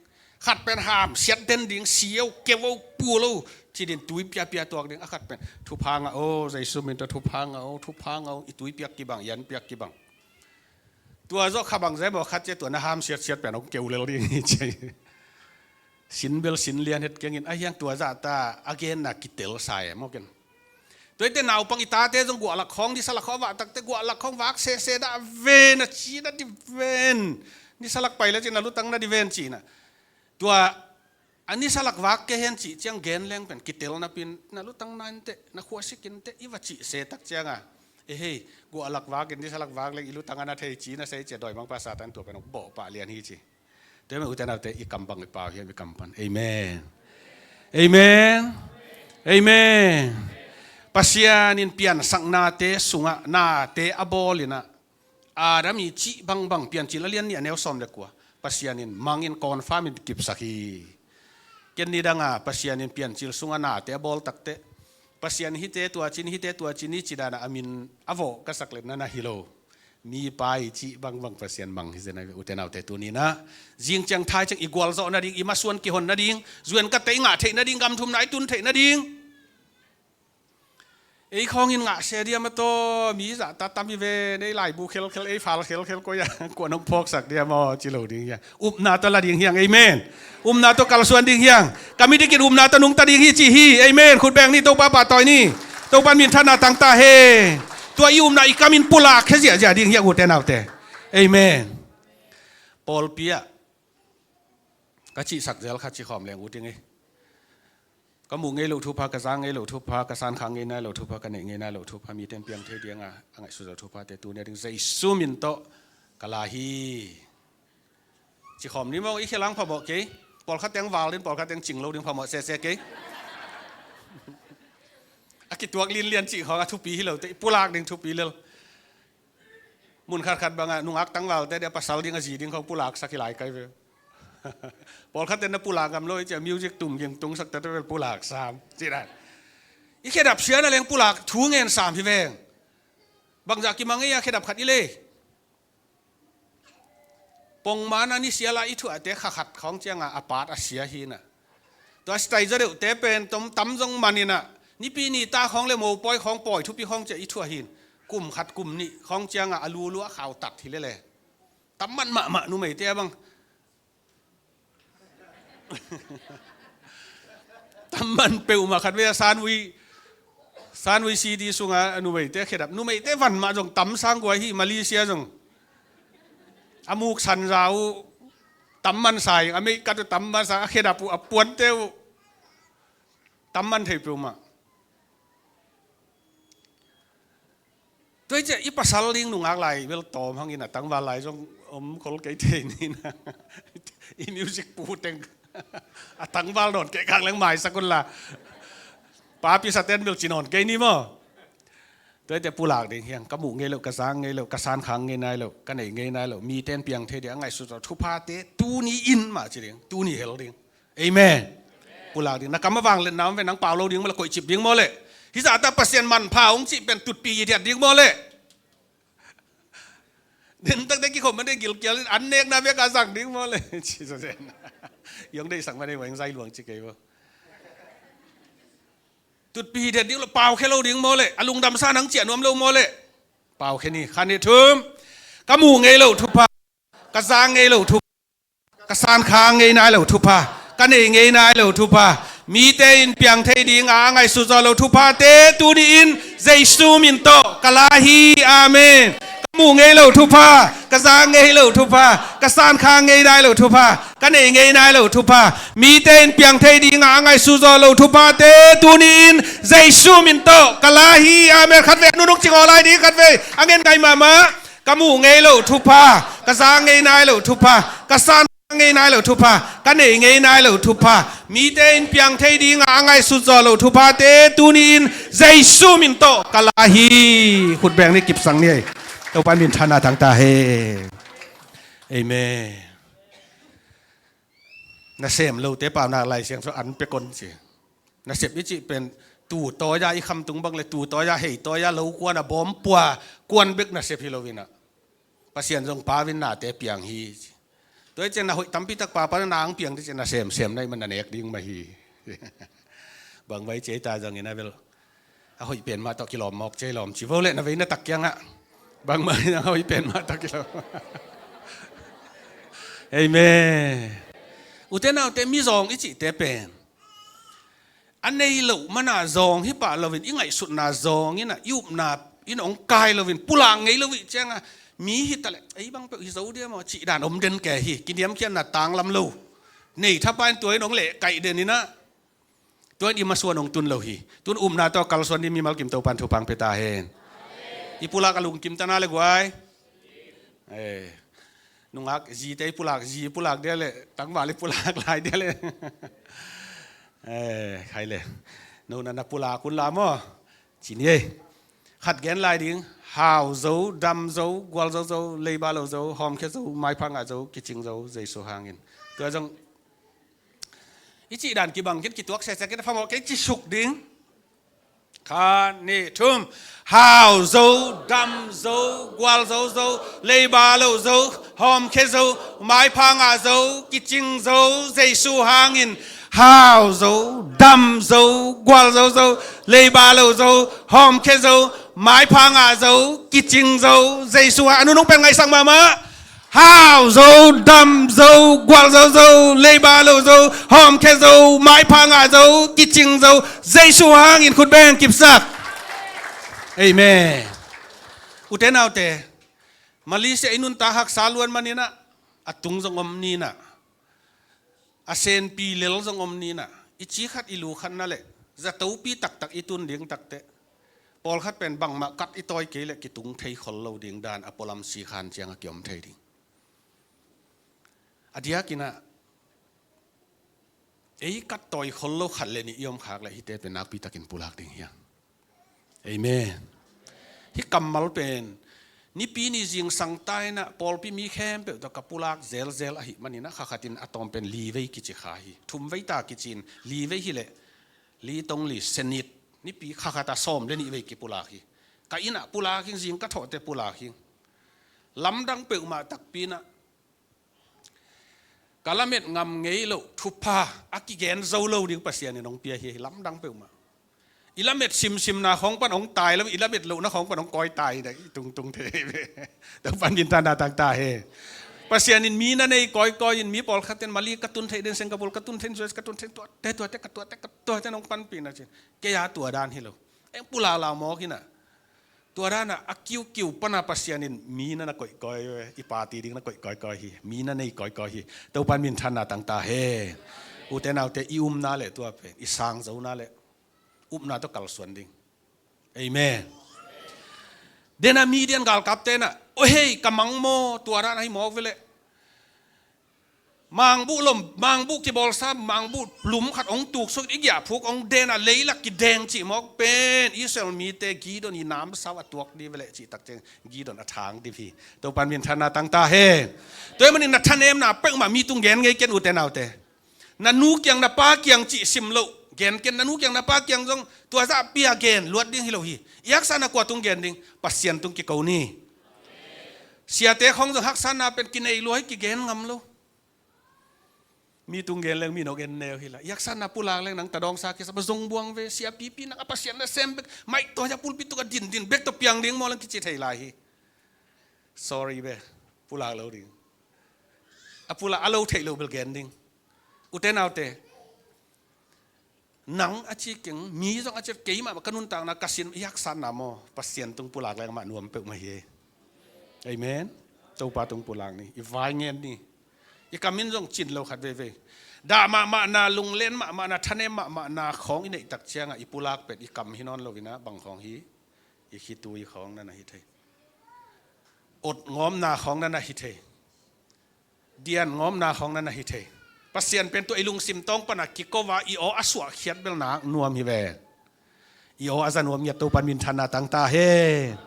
Khat pen hamsiat den ding, si o, keu o, pul o, ci din tui piapia tuak ding. A khat pen, thupha ngah o, Jesu min tawh thupha ngah o, thupha ngah o, i tui piak kibang, i an piak kibang. Tua zawh kha bang zai maw, khat ciah tua na hamsiatsiat pen hong keu lel ding hi ci. Sin bel sin lian het keng in, a hiang tua zahta a genna kitel sa e maw ken. Tua hite naupang i tate zong guahlak khawng, nisa lak khawng a vak takte guahlak khawng vak sese dah ven a ci na di ven. Nisa lak pai le ci na lutang na di ven ci na. Tua a nisa lak vak kei hen cih ciang gen leng pen kitel napin, na lutang na inteh, na khua sik inteh, i va cih se tak cianga, e hei, guahlak vak in nisa lak vak leng i lutang a na thei ci na sei cia dawimangpa Satan tua pen hong bawh pah lian hi ci. Tua hi mah ute naute, i kam bang i pau hiam, i kam pan. Amen. Amen. Amen. Pasian in piansaknate sungah nate a bawl in ah, Adam i cih bangbang, Piancil a lian nih a neu sawm le kua, Pasian in mangin confirm in kipsak hi. Ken nidang a Pasian in Piancil sungah nate a bawl takte, Pasian hite tua ci ni, hite tua ci ni ci dan a min a vawh ka sak leh na na hi lo. Mipa i cih bangbang Pasian mang hi zen a, ute naute, tuni-in ah zing ciang thai ciang i gualzawh nading, i masuan kihon nading, zuan ka tei ngah theih nading, gam thumna i tun theih nading. Ei khawngin ngah se diam a taw, mi zahta tam hi ven, ei laibu khelkhel, ei fal khelkhel, koi a kuan hong phawksak diam aw ci lo ding hiang. Upna tawh la ding hiang, amen. Upna tawh kalsuan ding hiang. Ka mi dikin upna tawh nungta ding hi ci hi, amen. Khut beng ni, Topa pahtawi ni. Topa minthanna tangta hen. Tua i upna i kamin pulak khia ziahziah ding hiang, ute naute. Amen. Pawlpi ah ka cihsak zel kha ci khawm leng ut ing ei. Ka muh ngei loh thupha, ka za ngei loh thupha, ka sankhak ngei nai loh thupha, ka neih ngei nai loh thupha, mite in piang thei ding a, a ngaihsut zo thuphate tuni a ding Jesu min tawh ka la hi. Ci khawm ni maw, i khia lang phamawh kei. Pawlkhat teng val ding, pawlkhat teng cing lo ding phamawh sese kei. A kituak linlian cih khawng a thupi hi lote, i pulak ding thupi lel. Mun khatkhat bangah nungak tangvalte dia pasal ding a zi ding khawng pulaksak hi lai kai ve. Pawlkhatte na pulak ngam lo i cia, music tum ging tungsak tete vel pulak sam ci dan. I khedap sia na leng pulak thu ngen sam hi veng. Bangzah kimang ei a khedap khat i lei. Pongman a ni sia la i thuahte kha khat khawng cianga a pat a sia hi na. Tua sterilizer deuhte pen tam, tam zong man inah, nipi ni ta khawng le mopawi khawng pawi thupi khawng ciah i thuah hi in. Kum khat kum nih khawng ciangah a lulu a khautat hi lele. Tam man mahmah numeite a bang. Tam man peuhmah khat vei a sanvui, sanvui C D sungah a numeite a khedap. Numeite van mah zong tam sang guai hi, Malaysia zong. A muk sanza uh tam man sa ing, a meihkat uh tam man sa, a khedap uh, a puante uh tam man thei peuhmah. Tua hi ciah i pasal ding nungak lai bel tawm hangin a tangval lai zong om khol kei thei ni na. I music pu teng a tangval nawn kei kang leng maisak un la. Papi saten bel ci nawn kei ni maw? Tua hi ciah pulak ding hiang, ka muh ngei loh, ka zang ngei loh, ka sankhang ngei nai loh, ka nei ngei nai loh, mite in piang thei ding a ngaihsut zaw thuphate tuni in mah ci ding, tuni hel ding. Amen. Pulak ding. Na kam a vangliatna om ve, nang pau lo ding maw le, koihcip ding maw le. Hih zahta Pasian manpha hong cih pen tutpi hithiat ding maw le. Dentakte kikhop man ding gilkial in an nekna bek a zang ding maw le. Ci zazen. Yong deihsak man ding veng zai luang ci kei maw. Tutpi hithiat ding lo, pau khe lo ding maw le. A lungdamsa nang ciah nuam lo maw le. Pau khe ni, khan nih thum. Ka muh ngei loh thupha, ka zang ngei loh thupha, ka sankhang ngei nai loh thupha, ka nei ngei nai loh thupha, mite in piang thei ding a ngaihsut zaw loh thuphate tuni in Jesu min tawh ka la hi. Amen. Ka muh ngei loh thupha, ka zang ngei loh thupha, ka sankhang ngei nai loh thupha, ka nei ngei nai loh thupha, mite in piang thei ding a ngaihsut zaw loh thuphate tuni in Jesu min tawh ka la hi. Amen. Khat vei a nunung cing aw lai ding, khat vei a ngen ngai mahmah. Ka muh ngei loh thupha, ka zang ngei nai loh thupha, ka san ngei nai loh thupha, ka nei ngei nai loh thupha, mite in piang thei ding a ngaihsut zaw loh thuphate tuni in Jesu min tawh ka la hi. Khut beng ni, kipsang ni ei. Topa min thana thang ta hen. Amen. Nasem lote pau nak Lai Siangtho an pia kon ci. Nasep i cih pen tu tawi-a i khamtung bang le tu tawi-a hei tawi-a lo kuan a bawm pua kuan bek nasep hi lo inah, Pasian zong pau in nate piang hi ci. Tua hi ciah na hoih tampi tak pau pan na ang piang dih ciah na semsem na i man na nek ding mah hi. Bang vai ciah i ta zong inah bel a hoih pen mah tawh kilawm mawk ciah i lawm ci vo le na vei na tak kiangah. Bangmah in a hoih pen mah tak kilawm. Amen. Ute naute, mizawng i cihte pen a nei loh mana zawng hi pah loin i ngaihsutna zawng inah i upna in hong kai loin pulak ngei lo ih cianga mi hi taleh ei bang peuh hi zo dia maw cih dan om den kei hi. Kiniamkhiatna tanglam lo. Nei thapa in tua in hong leh kaih den inah tua in i masuan hong tun lo hi. Tun upna tawh kalsuan dih mimal kim Topan thupha pia ta hen. I pulak a lungkim tana le guai. Eh, nungak zite i pulak, zi i pulak dia le tangval i pulak lai dia le. Eh, khai le. No na na pulak un la maw. Ci ni ei. Khat gen lai ding. Hau zo, dam zo, gual zo zo, leiba lo zo, hawmkhia zo, maipha ngah zo, kicing zo, Jesu hangin. Tua zong i cih dan kibang kit, kituak sese kit, phamawh kei ci suk ding. Khat nih thum. Hau zo, dam zo, gual zo zo, leiba lo zo, hawmkhia zo, maipha ngah zo, kicing zo, Jesu hangin. Hau zo, dam zo, gual zo zo, leiba lo zo, hawmkhia zo, maipha ngah zo, kicing zo, Jesu hang. A nunung pen ngaihsak mahmah. Hau zo, dam zo, gual zo zo, leiba lo zo, hawmkhia zo, maipha ngah zo, kicing zo, Jesu hangin khut beng kipsak. Amen. Ute naute, Malaysia i nuntak haksa luan maninah a tung zong om ninah a senpi lel zong om ninah i ci khat i lu khat na le zatopi taktak i tun ding takteh pawlkhat pen bangmah kat i tawi kei le kitung thei khol lo ding dan a pualam sikhan ciang a kiom thei ding. A diakinah ei kat tawi khol lo khat le nih i om khak le hihte pen nakpi takin pulak ding hiang. Amen. Hih kammal pen nipi ni zingsang tainah pawlpi mi khempeuh tawh ka pulak zelzel ahi maninah khakhatin a tawm pen li vei kici kha hi. Thum vei ta kicin li vei hileh li tong li senit nipi khakhata sawm le nih vei kipulak hi. Ka innah pulak hing, zing ka thawhte pulak hing. Lamdang peuhmah takpinah ka lamet ngam ngei loh thupha a kigen zo lo ding Pasian in hong pia hi, lamdang peuhmah. I lamet simsimna khawng pan hong tai lo, i lamet lohna khawng pan hong kawi tai, i tungtung thei ve. Topa'n minthanna tangtak hen. Pasian in mi na nei kawikawi in, mi pawlkhat in Mali ka tun theih den, Singapore ka tun theih den, U S ka tun theih den, tuate, tuate, ka tuate, ka tuate hong panpih na cin. Kei a tua dan hi lo. Eng pulaklau mawk hi na. Tua dan a, a kiukiu pan a Pasian in mi na na koihkawi, i party ding na koihkawi kawi hi. Mi na nei kawikawi hi. Topa'n minthanna tangtak hen. Ute naute, i umna le tua pen, i sang zona le upna tawh kalsuan ding. Amen. Den a Midian galkapte na, "O hei, ka mang maw, tua dan ahi mawk ve leh. Mangbuh lom, mangbuh kibawlsa, mangbuh lum khat hong tuksuk, i giahphuk hong den a, leilak kideng cih mawk pen Israel mite Gideon i namsau a tuak ding ve leh," cih tak ciang Gideon a thang ding hi. Topa'n minthanna tangtak hen. Tua ahih manin na thanemna peuhmah mi tung gen ngei ken, ute naute. Na nu kiang na pa kiang cih sim loh gen ken, na nu kiang na pa kiang zong tua zah pia gen luat ding hi lo hi. I haksatna kua tung gen ding? Pasian tung kiko ni. Siate khawng zong haksatna pen kinei lua hi, kigen ngam lo. Mi tung gen leng mi nong en neu hi la. I haksatna pulak leng nang ta dawngsa kisa, ba zong buang ve, sia pipi nang a Pasian na sem bek, maih tawh a pulpit tung a din din bek tawh piang ding maw leng kici thei lai hi. Sorry ve, pulak lo ding. A pulak a lo theih lo bel gen ding. Ute naute, nang a ci keng, mi zong a ci, keimah ka nuntakna ka sin, i haksatna maw, Pasian tung pulak leng mah nuam peuhmah hi. Amen. Topa tung pulak ni, i vai ngen ni. I kam in zong cin lo khat veivei. Dah mahmahna, lunglen mahmahna, thanem mahmahna khawng i neih tak ciangah i pulak pen i kam hi nawn lo in ah, bang khawng hi? I khitui khawng na na hi thei. Ot ngawmna khawng na na hi thei. Dian ngawmna khawng na na hi thei. Pasian pen tua i lungsim tawng pan a kiko a, i aw a suahkhiat bel nak nuam hi ve. I aw a za nuam ngiat, Topa'n minthanna tangtak hen.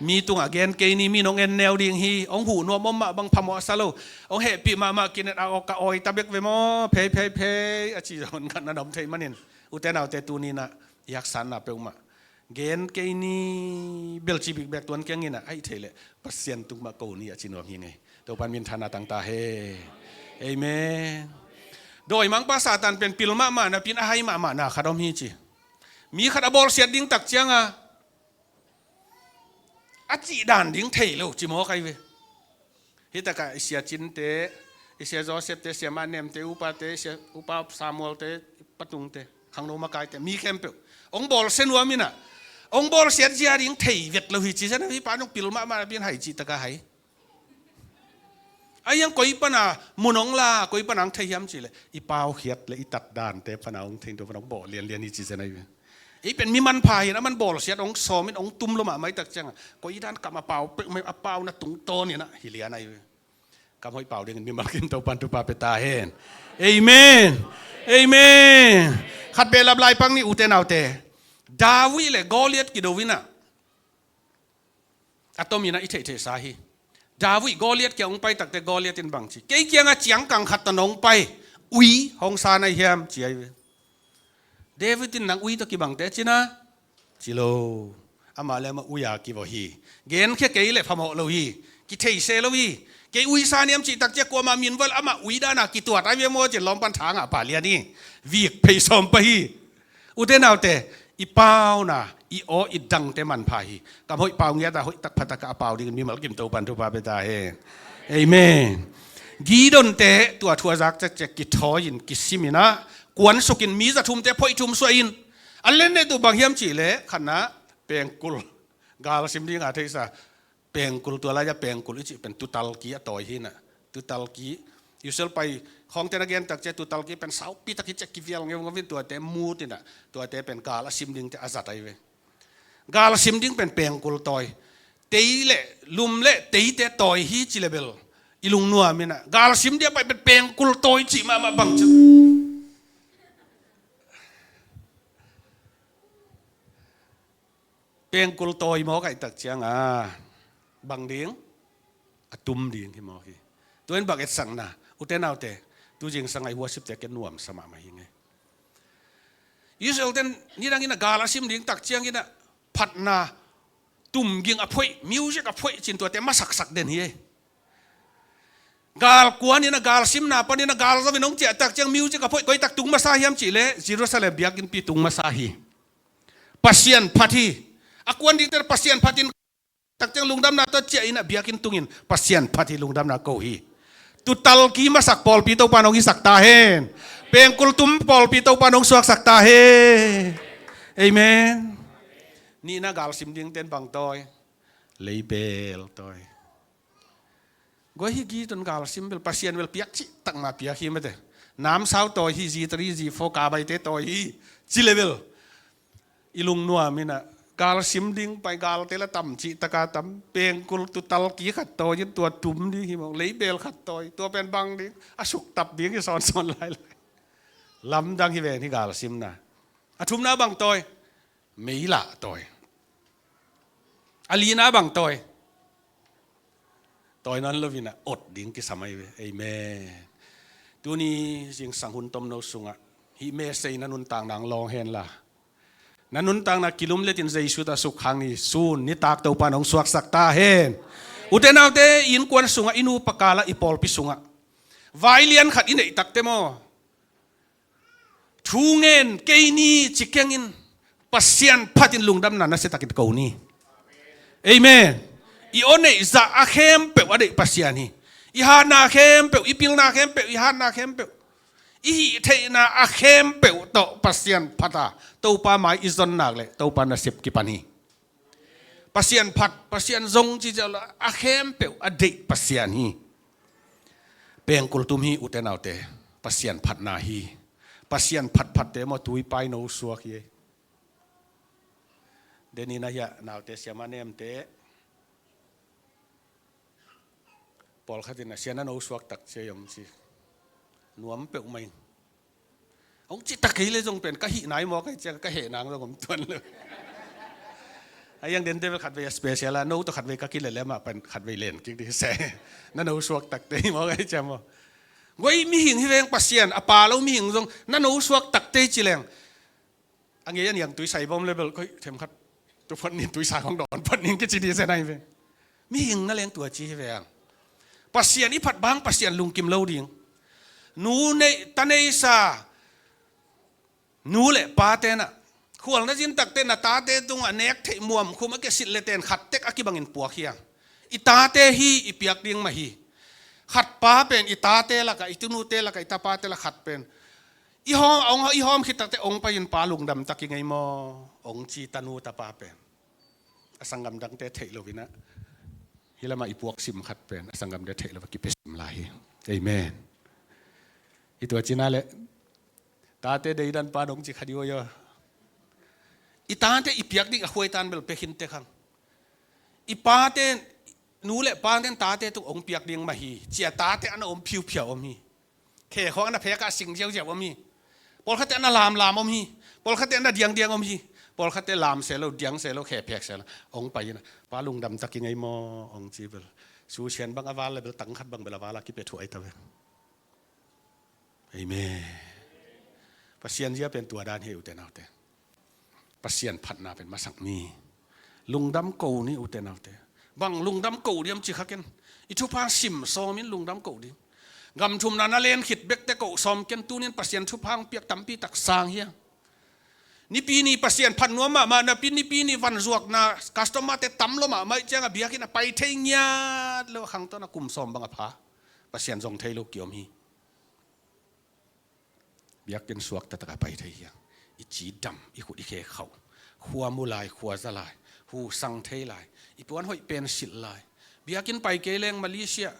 Mi tungah gen kei ni, mi nong en neu ding hi. Hong huh nuam om mah bang phamawh a sa lo. Hong hehpih mahmah, kinet a aw ka awi ta bek ve maw, phei phei phei a ci zong khat na na om thei manin, ute naute, tuni in ah i haksatna peuhmah gen kei ni, bel ci bikbek tuan keng in ah, ahih theih leh Pasian tung mah ko ni a ci nuam hi ing ei. Topa'n minthanna tangtak hen. Amen. Dawimangpa Satan pen pil mahmah napi in a hai mahmahna khat om hi ci. Mi khat a bawlsiat ding tak ciangah a cih dan ding thei lo ci mawk ahi ve. Hi takah i Sia Cinte, i Sia Joseph te, Sia Mah Nem te, upate, Sia, Upa Samuel te, Patungte, khangno makaite, mi khempeuh hong bawlsia nuam in ah, hong bawlsiat zia ding thei vet lo hi ci zen a, hi pa nong pil mahmah napi in hai cih takah hai. A hiang koi pan a mun hong la, koi pan a hong thei hiam cih leh i paukhiat le i tat dante pan a hong thei, tua pan a hong bawh lianlian hi ci zen ahi ve. Ei pen mi manpha hi in ah, a man bawlsiat hong sawm in hong tum lo mahmah i tak ciangah, koi dan kam a pau peuhmah, a pau na tungtawn in ah hi lian ahi ve. Kam hoih pau dingin mimal kim Topa'n thupha pia ta hen. Amen. Amen. Khat behlap lai pak ni, ute naute. David le Goliath kido in ah, a tom in ah i theihtheihsa hi. David Goliath kiang hong pai takte Goliath in bang ci? Kei kiangah ciangkang khat tawh nong pai, ui hong sa na hiam ci ahi ve. David in nang ui tawh kibangte ci na? Ci lo. Amah le amah ui a kivawh hi. Genkhia kei leh phamawh lo hi. Kithei se lo hi. Kei ui sa niam cih tak ciang kuamah min vua leh amah ui dan a kituat ahi ve maw ci-in lawm pan tha ngah pah lian hi. Vik phei sawm pah hi. Ute naute, i pauna, i aw, i dangte manpha hi. Kam hoih pau ngiat a, hoih tak pha tak a pau dingin mimal kim Topa'n thupha pia ta hen. Amen. Gideon te tua thu a zak cekcek kithawi in, kisim in ah, kuan suk in, mi za thumte phoih thum suah in. A len ne tu bang hiam cih leh, khatna, pengkul, gal sim ding a theihsa. Pengkul, tua lai-a pengkul i cih pen tutalki a tawi hi in ah. Tutalki, Israel pai khawngte na gen tak ciang tutalki pen saupi tak hi ciang kivial ngeungeu in, tuate mut in ah, tuate pen gal a sim dingte a zat ahi ve. Gal a sim ding pen pengkul tawi. Tei le lum le teite tawi hi ci le bel i lungnuam in ah, gal sim ding a pai pen pengkul tawi cih mahmah bang ci. Pengkul tawi mawk ahih tak ciangah bang ding? A tum ding hi mawk hi. Tua in bang etsakna, ute naute, tu zingsang a i worship-te ken nuamsa mahmah hi ing ei. Israel-te'n nidang in ah gal a sim ding tak ciangin ah phatna, tumging a phoih, music a phoih ci-in tuate masaksak den hi ei. Gal kuan in a, gal simna pan in a, gal zo in hong ciah tak ciang music a phoih koi tak tung masa hiam cih leh Jerusalem biakinnpi tung masa hi. Pasian phat hi. A kuan dingte Pasian phat in tak ciang lungdamna tawh ciah in a, biakinn tung in Pasian phat hi, lungdamna ko hi. Tuutalki masak pawlpi Topa nong hisak ta hen. Pengkul tum pawlpi Topa nong suaksak ta hen. Amen. Nihna, gal sim dingte'n bang tawi? Leibel tawi. Guai, hih gitun gal sim bel Pasian bel piak cih tak mah piak hi mate. Namsau tawi hi, G three, G four, kabaite tawi hi, ci le bel i lungnuam in a, gal sim ding pai, galte la tam cih tak a tam, pengkul tuutalki khat tawi in tua tum ding hi maw, leibel khat tawi, tua pen bang ding, a suktap ding hi sawnsawn lailai. Lamdang hi ven hih gal simna. A thumna bang tawi? Meilah tawi. A lina bang tawi? Tawi nawn lo in a, ot ding kisam ahi ve. Amen. Tuni zingsang hun tomno sungah hih message na nuntakna ah lawng hen la, na nuntakna kilumlet in Jesu tawh sukkhak ni. Sun nitak Topa nong suaksak ta hen. Ute naute, i innkuan sungah, i nupa kal ah, i pawlpi sungah vai lian khat i neih tak teh maw, thu ngen kei ni ci keng in, Pasian phat in lungdamna nasia takin ko ni. Amen. I aw neih zah a khempeuh a deih Pasian hi. I hatna khempeuh, i pilna khempeuh, i hatna khempeuh, i hih theihna a khempeuh tawh Pasian phat a, Topa mai i zon nak leh Topa nasep kipan hi. Pasian phat, Pasian zong ci ciang lo, a khempeuh a deih Pasian hi. Pengkul tum hi, ute naute. Pasian phatna hi. Pasian phatphatte maw, tuipai no suak hi. Denin a hiah naute siamah nemte pawlkhat in a, sia, na no suak tak cia om ci. Nuam peuhmah ing. Hong ci tak kei le zong pen ka hih nai mawk ahi ciang, ka heh nang zong om tuan lo. A iang dente bel khatvei a special a, no tawh khatvei ka kile le mah pen khatvei len kik dih se. Na no suak takte hi mawk ahi ciang maw. Guai, mihing hi veng, Pasian a pha lo mihing zong na no suak takte ci leng, a ngei a niang tuisa i bawm le bel, koi, themkhat tu phot ning, tuisa khong dawn phot ning kici dih se nai ve. Mihing na leng tua ci hi ve ang. Pasian i phat bang Pasian lungkim lo ding. Nu nei, ta neisa nu le pate na, khual na zin tak teh na tate tungah nek theih muam khum a kiasit le ten khat tek a kibangin puak hi ang. I tate hi, i piak ding mah hi. Khat pa pen i tate lakah, i tunute lakah, i tapate lakah khat pen i hawm, hong, i hawm khit tak teh hong pai in, Pa, lungdam tak ing ei maw, hong ci, tanu tapa pen. A sanggam dangte theih lo in a, hih lamah i puak sim khat pen a sanggamte theih lo a kipia sim lai hi. Amen. I tua cina le tate deidan pa dong ci kha dih uh a. I tate i piak ding a khuaitan bel pia khin tek hang. I pate, nu le pate in tate tung hong piak ding mah hi. Cia tate a na om phiuphiau om hi. Khe khawng a na phek a sing ziauziau om hi. Pawlkhatte a na lamlam om hi. Pawlkhatte a na diangdiang om hi. Pawlkhatte lam se lo, diang se lo, khe phek se lo. Hong pai in a, Pa, lungdam tak ing ei maw, hong ci bel. Susian bang a val le bel, tang khat bang bel a val a kipia thuai ta ve. Amen. Pasian zia pen tua dan hi, ute naute. Pasian phatna pen masak ni. Lungdam ko ni, ute naute. Bang lungdam ko diam ci kha ken. I thupha sim sawm in lungdam ko ding. Gam thumna na len khit bek teh ko sawm ken, tunin Pasian thupha piak tampi tak sang hi a. Nipi ni Pasian phat nuam mahmah napi, nipi ni van zuakna customer te tam lo mahmah ciang a biakinn a pai thei ngiat lo, a khangto na kum sawm bang a pha. Pasian zong thei lo kiom hi. Biakinn suak taktak a pai thei hi a. I cidam, i khut i khe khauh. Khua mu lai, khua za lai. Hu sang thei lai. I puan hoih pen silh lai. Biakinn pai kei leng Malaysia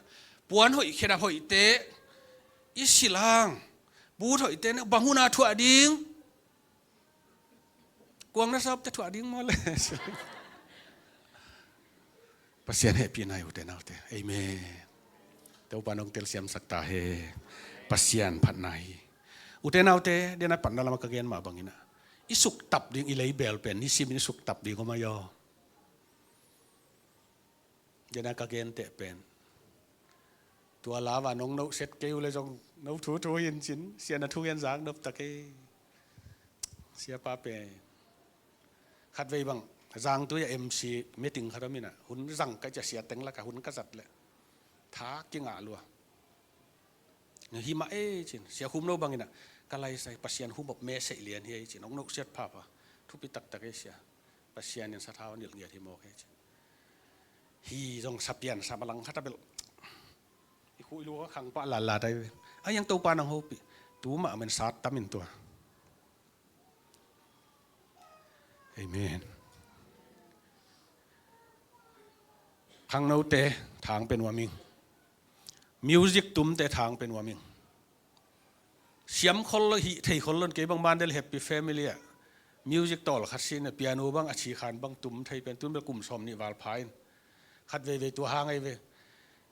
puan hoih, khedap hoihte i silh hang. But hoihte ne bang hun a thuah ding. Kuang na sawp teh thuah ding maw le. Pasian hehpihna hi, ute naute. Amen. Topa nong telsiamsak ta hen. Pasian phatna hi. Ute naute, den a panna lamah ka gen mah bangin a, i suktap ding, i leibel pen nisimin i suktap ding om ahi aw. Den a ka gen teh pen, tua lau a nong nohset kei uh le zong no thuthu hi in cin, Sia na thugen zak nop ta kei. Siapa pen khatvei bang Zangtui a M C meeting khat om in a, hun zang ka cia, sia teng lakah hun ka zat leh tha kingah lua. Hi mah ei cin, sia khum lo bangin ah, ka laisai Pasian khum bawk mesei lian hi ei cin, ong nosiat phapha, thupi taktak ei sia. Pasian in sathau a nilh ngiat hi mawk ei cin. Hi zong sapian sa malang khat a belh. I khuh i lu a khang pah lallat ai ve. A iang Topa nang hopih. Tu mah men sat tam in tua. Amen. Khangnote thang pe nuam ing. Music tumte thang pe nuam ing. Siam khol lo, hih thei khol lo in, kei bang Mandalay Happy Family ah music tawl khat sin a, piano bang a chikhan bang tum thei pen tun bel kum sawm nih val pha in. Khat veivei tua hang ei ve.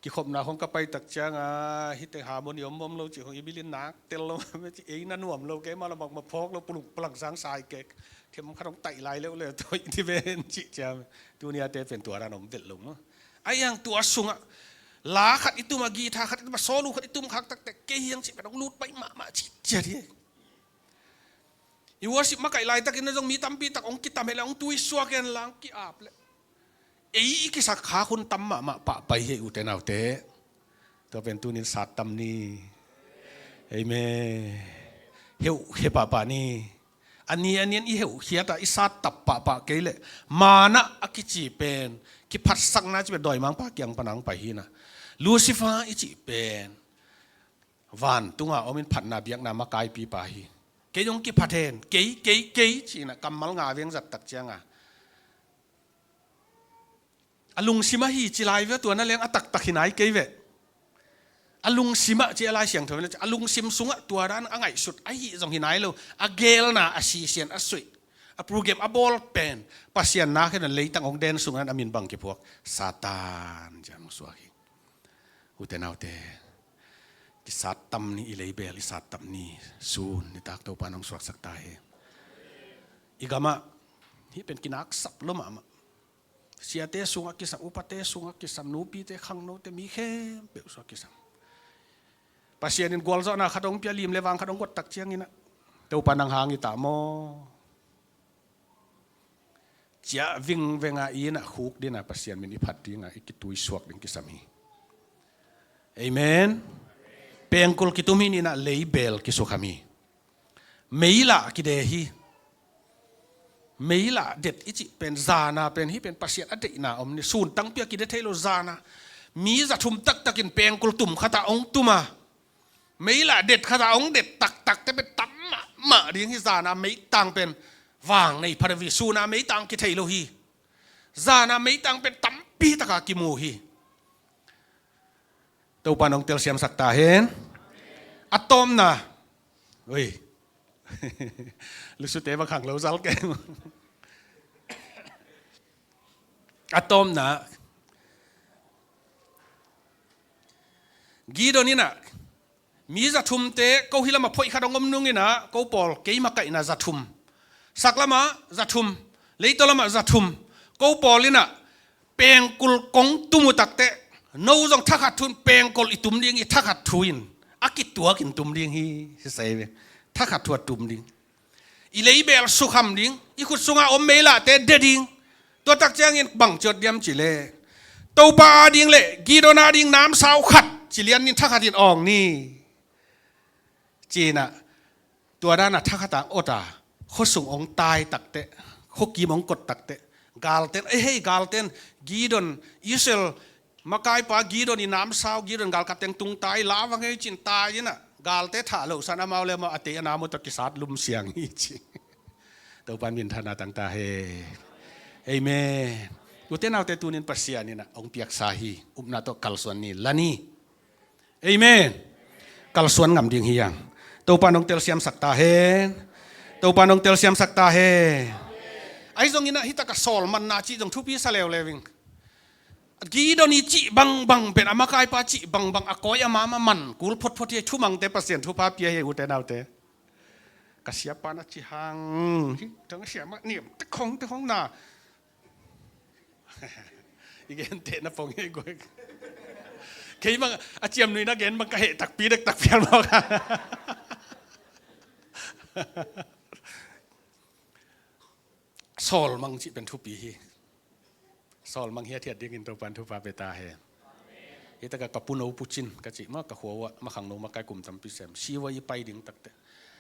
Kikhopna khong ka pai tak cianga, hih teng harmony om om lo cih khong i bil in nak tel lo, ei na nuam lo, keima la makma phawk lo, pulung palang sang sai kek. Them khat hong taih lai leuh le, toi ti ven cih ciam. Tuni a te pen tua dan om velh lo maw. A iang tua sungah la khat i tum a, guitar khat i tum a, solo khat i tum khak takte, kei hiang cih pen hong lut pai mahmah cih ciat hi. I worship makaih laitakin na zong mi tampi tak hong kitam hi le, hong tui suak hen la, hong ki-ap le. Ei i kisak khak hun tam mahmah pah pai hi, ute naute. Tua pen tunin sat tam ni. Amen. Heuh khia pahpah ni. A ni a nian i heuh khiat a, i sat tap pahpah kei leh, manna a kici pen, kiphatsakna ci pen dawimangpa kiang pan hong pai hi na. Lucifer i cih pen vantunga om in phatna biakna makaipipa hi. Kei hong kiphat hen, kei, kei, kei ci-in ah kammal nga veng zat tak cianga, a lungsim ah hi ci lai ve, tua na leng a taktak hi nai kei ve. A lungsim ah ci a Lai Siangtho in a ci, a lungsim sungah tua dan a ngaihsut ahi zong hi nai lo. A gelna, a sisian, a suih, a program, a bawl pen Pasian na khen a leitang hong den sungah a min bang kiphuak, Satan ci a hong suak hi. Ute naute, kisat tam ni, i leibel i sat tam ni. Sun nitak Topa nong suaksak ta hi. I gamah hih pen kinaksap lo mahmah. Siate sungah kisam, upate sungah kisam, nupite, khangnote, mi khempeuh sungah kisam. Pasian in gualzawhna khat hong pia, lim le vang khat hong guat tak ciangin ah, Topa nang hang hi ta maw? Ciah vingveng a i inn ah khuk ding a, Pasian min i phat ding a i kituisuak ding kisam hi. Amen. Pengkul kitum hi ni in ah, leibel kisukham hi. Meilah kide hi. Meilah det i cih pen, zana pen, hih pen Pasian a deihna om ni. Sun tangpi a kide thei lo, zana. Mi za thum taktakin pengkul tum khat ah hong tum a, meilah det khat ah hong det taktakte pen tam mahmah ding hi. Zana meitang pen vang nei pha deuh hi, suna meitang kithei lo hi. Zana meitang pen tampi taka kimu hi. Topa nong telsiamsak ta hen. A tawpna. Ui. Lusute va khang lo zal keng. A tawpna, Gideon in ah, mi za thumte, ko hi lamah phoih khat hong om nung in ah, ko pawl kei makaihna za thum. Sak lamah za thum, leitaw lamah za thum. Ko pawl in ah, pengkul kong tum uh takteh, no zong thakhat thu in pengkul i tum ding hi, thakhat thu in. A kituakin tum ding hi, hi sei ve. Thakhat thu a tum ding. I leibel sukham ding, i khut sunga om meilahte de ding. Tua tak ciangin bang ciot diam cileh, Topa ading le Gideon ading namsau khat ci lian ni, thakhat in awng ni. Ci-in ah, tua dan a thakhat a ot a, khuasung hong tai takteh, khuakim hong kot takteh, galten, eh hei, galten, Gideon, Israel makaipa Gideon i namsau, Gideon galkap teng tung tai, la va ngei cin tai in ah, galte thah loh san amau le amau a tei a nam uh tawh kisat lum siang hi ci. Topa in minthanna tang ta hen. Amen. Ute naute, tunin Pasian in ah hong piaksa hi, upna tawh kalsuan ni, la ni. Amen. Kalsuan ngam ding hi hang. Topa nong telsiamsak ta hen. Topa nong telsiamsak ta hen. Ahi zongin ah hih tak a sawlmanna cih zong thupi sa leuleu ing. Gideon i cih bangbang pen, a makaipa cih bangbang, a kawi a mama man kul photphot hi. Thumangte Pasian thupha pia hi, ute naute. Ka siapa na ci hang, hih tang a siamah niam te khong te khong na. I gente na pong hi guai. Kei bang a ciamnuihna gen bang ka heh takpi dektak pial mawk. Sawlmang cih pen thupi hi. Sawlmang hiathiat dingin Topan thupha pe ta hen. Hih takah ka puno pucin ka cih mah, ka khua uh ah makhang no makai kum tampi sem. Si uh ah i pai ding takte,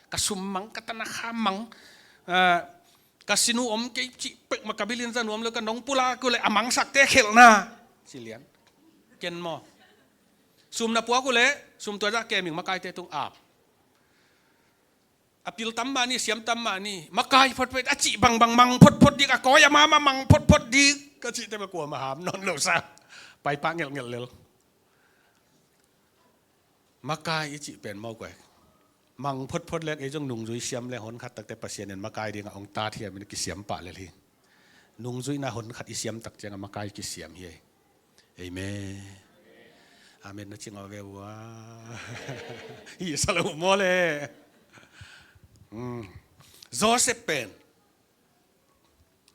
ka sum mang, ka tanakha mang, ah, ka sinu om kei cih pek mah ka bilin za nuam lo, ka nong pulak uh leh a mangsakte khelhna ci lian. Ken maw? Sum na puak uh leh sum tua zah kem ing, makaite tung ap. A pil tam mah ni, siam tam mah ni, makai photphot a cih bangbang mang photphot dik, a kawi a mama mang photphot dik ka cihte mah kuamah ham nawn lo sa. Paipah ngelhngelh lel. Makai i cih pen mawk uh e. Mang photphot leng ei zong nungzui siam leng honkhat takte Pasian in makai dingah hong tat hiam in kisiam pah lel hi. Nungzuihna honkhat i siam tak ciangah makai kisiam hi. Amen. Amen na cing aw ve ua. Hi sa lo maw le. Hmm. Joseph pen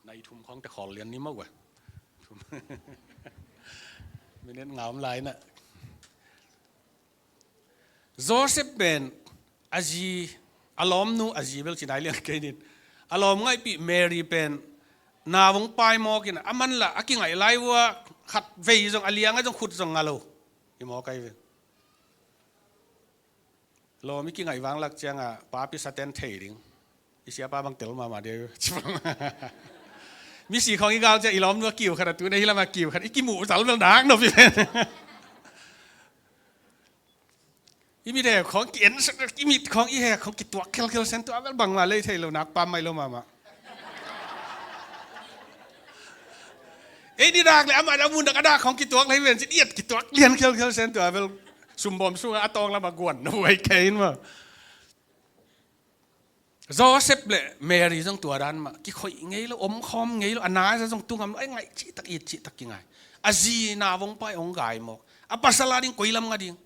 nai thum khawngte khawl lian ni mawk uh e. Minute nga om lai na. Joseph pen a zi, a lawmnu, a zi bel ci nai liang kei nin, a lawm ngaihpih Mary pen nau hong pai mawk in, a man lah a kingaih lai uh a khat vei zong a liang a zong khut zong nga lo. I mawk ai ve. Lawm i kingaih vang lak ciangah papi saten thei ding. I siapa bang tel mahmah ding. Misi khawng i gal ciang i lawmnu a kiu khat a tu na hi lamah kiu khat i kimuh zal bel nak nop i pen. I mit hek khawng ki-en, i mit khawng i hek khawng kituak khelkhel sen tua bel bangmah lei thei lo, nak pam mai lo mahmah. Ei ni dak le amah a mun dak a dak khawng kituak lei ven cin i et kituak lian khelkhel sen tua bel sumbawm sungah a tawng lamah guan na huai kei in maw. Joseph le Mary zong tua dan mah, kikhoih ngei lo, omkhawm ngei lo, a nai zah zong tungam lo, ai ngaih cihtak, it cihtak kingai. A zi nau hong pai hong gai mawk. A pasal a ding koi lam nga ding.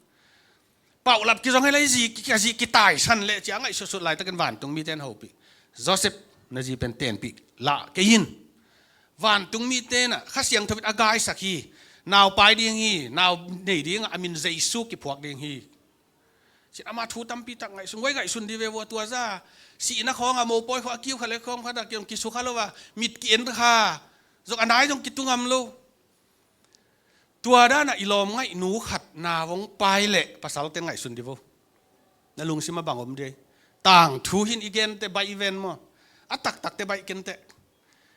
Paulap kizong hei lai zi, ki, a zi kitaisan leh cia ngaih sutsut laitakin vantung mite in hopih. Joseph, na zi pen tenpih lah kei in. Vantung mite in ah Kha Siangtho in a gaisak hi. Nau pai ding hi, nau nei ding a min Jesu kiphuak ding hi. Cin amah thu tampi tak ngaihsun, guai ngaihsun di ve vua tua za. Sihna khawng a mopawi khawng a kiu kha le khawng khat a kiong kisukha lo va. Mit ki-en kha. Zong a nai zong kitungam lo. Tua dan a i lawm ngaihnu khat nau hong pai leh pasal ten ngaihsun di vo. Na lungsim a bang om di. Tangthu hin i gen teh baih i ven maw. A taktak teh baih ken teh.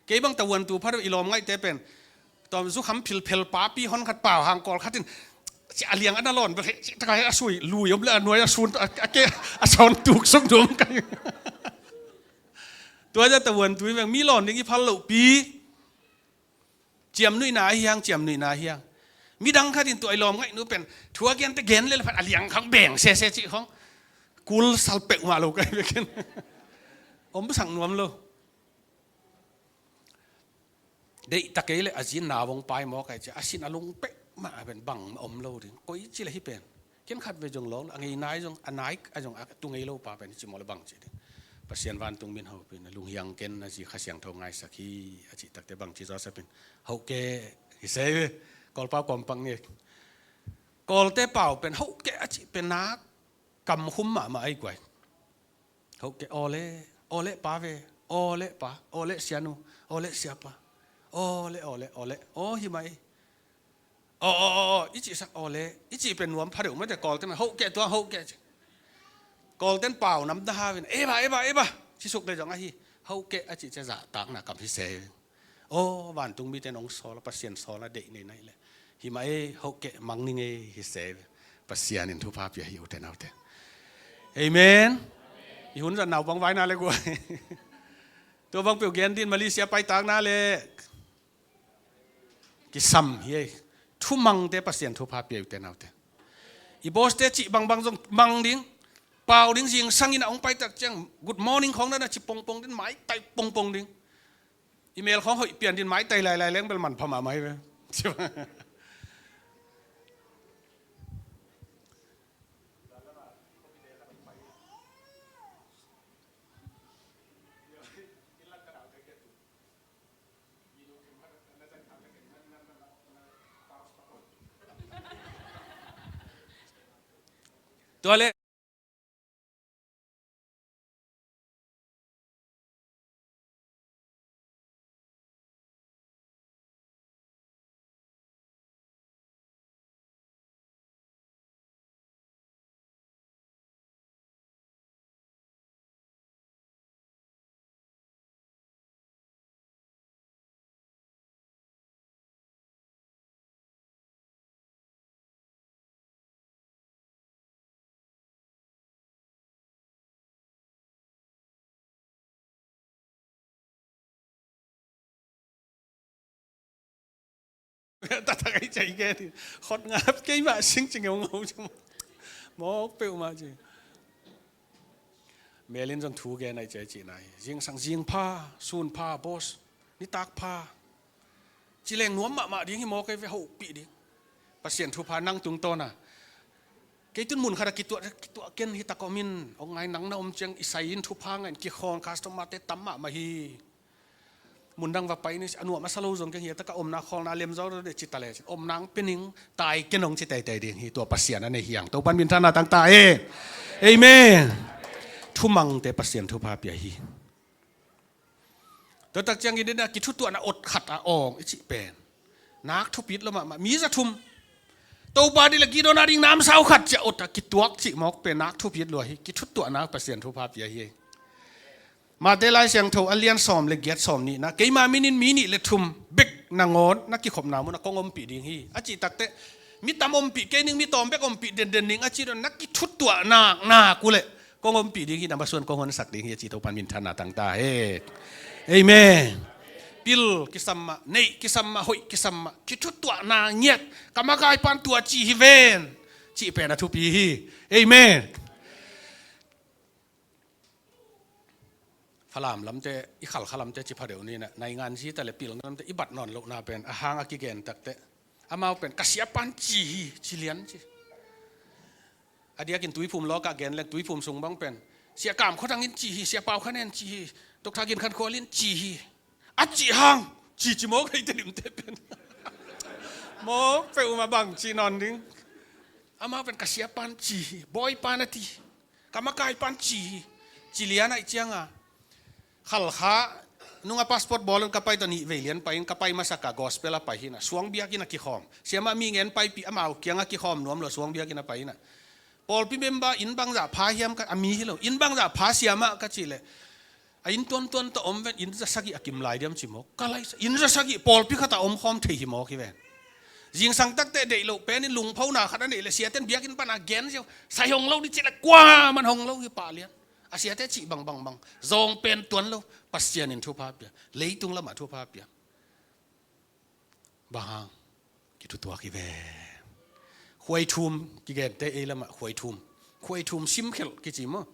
Kei bang tavuan tu pha deuh i lawm ngaihte pen. Tawm zukham philphel papi hon khat pau hang kawl khat in. Ci a liang a na lawn bel he, ci taka he a sui, lui om le a nuai a sun, a, a ke, a sawn tuk sung dum kai. Tua za tavuan tu i veng, mi lawn ding i phal loh pi. Ciamnuihna a hiang, ciamnuihna a hiang. Midang khat in tua i lawm ngaihnu pen. Thu a gen te gen le le phat a liang khang beng sese ci khong. Kul sal peuh mah lo kai vekin. Om sak nuam lo. Deihtak ei le a zin nau hong pai mawk ai cia, a sin a lung peuhmah a pen bangmah om lo ding. Koi ci le hi pen. Ken khat vei zong lawng lo, a ngei nai zong, a nai a zong a tu ngei lo pa pen ci maw le bang ci ding. Pasian vantung min hopih in, lunghiang ken a zi Kha Siangtho ngaisak hi, a cih takte bang ci Joseph in. Hoh kei, hi sei ve. Kawlpau kawmpak ni. Kawlte pau pen, hoh kei a cih pen nak kam khum mahmah ai guai. Hoh kei, aw le, aw le pa ve, aw le pa, aw le sianu, aw le siapa, aw le, aw le, aw le, aw hi mai. Aw, aw, aw, aw, i cih sak aw le, i cih pen nuam pha deuh mate Kawlten, hoh kei tua, hoh kei ci. Kawlten pau nam da ha vin, e ba, e ba, e ba, ci suk le zong ahi, hoh kei a cih cia zahtakna kam hi se. Aw, vantung mite nong sawl a, Pasian sawl a deih nei naih leh. Hi mah ei, hoh keh mang ning ei, hi se. Pasian in thupha pia hi ute naute. Amen. I hun zat naupang vaina le guai. Tua bang peuh gen din Malaysia paitakna le. Kisam hi ei. Thumangte Pasian thupha pia ute naute. I boss te cih bangbang zong mang ding. Pau ding zingsang in a hong paitak ciang. Good morning khong na na ci pongpong ding, maitai pongpong ding. Email khawng hoih pian din maitai lailai leng bel manpha mahmah hi ve. Tua le. Taktak ei cai gen hi. Khot ngap keimah sing ci ngeungau ci. Mawk peuhmah ci. Mel in zong thu gen ai cai cihna hi. Zingsang zingpha, sunpha, boss, nitakpha. Ci leng nuam mahmah ding hi maw, kei ve hopih ding. Pasian thupha nang tungtawna. Kei tun mun khat a kituah, kituah ken hi tak om in, ong ngai nang na om ciang i sai in thupha ngai in kikhawn customer te tam mahmah hi. Mun dang va pai ni a nuam a sa lo zong keng hi a taka omna khawlna lem zo de ci ta le cin. Omna ang pening tai ken ong ci teitei ding hi tua Pasian a nei hiang. Topan minthanna tangta e. Amen. Thumangte Pasian thupha pia hi. Tua tak ciangin dena kithutuahna ot khat a awng i cih pen nak thupit lo mahmah mi za thum. Topa ding le Gideon a ding namsau khat cia ot a kituak cih mawk pen nak thupit lua hi. Kithutuahna Pasian thupha pia hi. Mate Lai Siangtho a lian sawm le giat sawm nihna keima minin mi nih le thum bek nangawn na kikhopna mun a kong ompih ding hi a cih takte mi tam ompih kei ning mi tawm bek ompih denden ning a cih dong na kithutuah nak nak uh leh kong ompih ding hi, na masuan kong honsak ding hi a ci Topan minthanna tangta he. Amen. Pil kisam mah, neih kisam mah, hoih kisam mah, kithutuahna ngiat ka makai pan tua ci hi ven cih pen a thupi hi. Amen. Falam lamte i Khalkha lamte ci pha deuh ni na, naingan zi ta le pilna lamte i bat nawn lohna pen a hang a kigen takte amau pen ka siapan ci hi, ci lian ci. A diakin Tuiphum lawkah gen leng Tuiphum sung bang pen Sia Kam Khua Thang in ci hi, Sia Pau Khan En ci hi, Dr. Gin Khan Khual in ci hi. A cih hang ci ci mawk hei te dimte pen mawk peuhmah bang ci nawn ding. Amau pen ka siapan ci hi, Bawipan a ti, ka makaipan ci hi, ci lian aih cianga Khalkha nunga passport bawl in ka pai tawh nih vei lian pai in ka pai masak a gospel a pai hina suang biakinn a kikhawm. Siamah mi ngen paipih amau kianga kikhawm nuam lo suang biakinn a pai hina. Pawlpi member inn bangzah pha hiam ka a mi hi lo. Inn bangzah pha siamah ka cih leh a inn tuantuan tawh om ven inn za sagih a kim lai diam ci mawk. Ka lai inn za sagih pawlpi khat a om khawm thei hi mawk hi ven. Zingsang takte deih loh pen in lungphona khat a neih leh siaten biakinn pan a gen ziau sai hong lo ni cih leh kuaman hong lo hi pah lian. A siate cih bang bang bang zawng pen tuan lo. Pasian in thupha pia, leitung lamah thupha pia. Bang hang? Kithutuak hi ve. Khuaithum kigente ei lamah khuaithum, khuaithum simkhelh kici maw?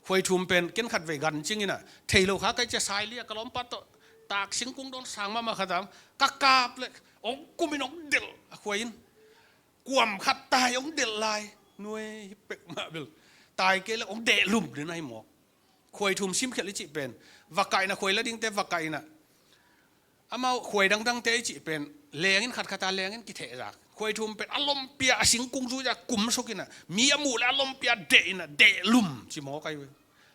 Khuaithum pen ken khat vei gan cingin ah thei lo kha kai cia sai lia ka lawmpa tawh tak singkung dawn sang mahmah khat ah ka kap leh ong kumin ong delh a khuai in. Kuam khat tai ong delh lai nuai hi peuhmah bel. Tai kei leh ong deh lum ding ahi mawk. Khuaithum simkhelh i cih pen vakaihna khuai la dingte vakaihna. Amau khuai dangdangte i cih pen lengin khatkhat a lengin kithehzak. Khuaithum pen a lompia a singkung zui a kumsuk inah mi a muh leh a lompia deh inah deh lum ci mawk ahi ve.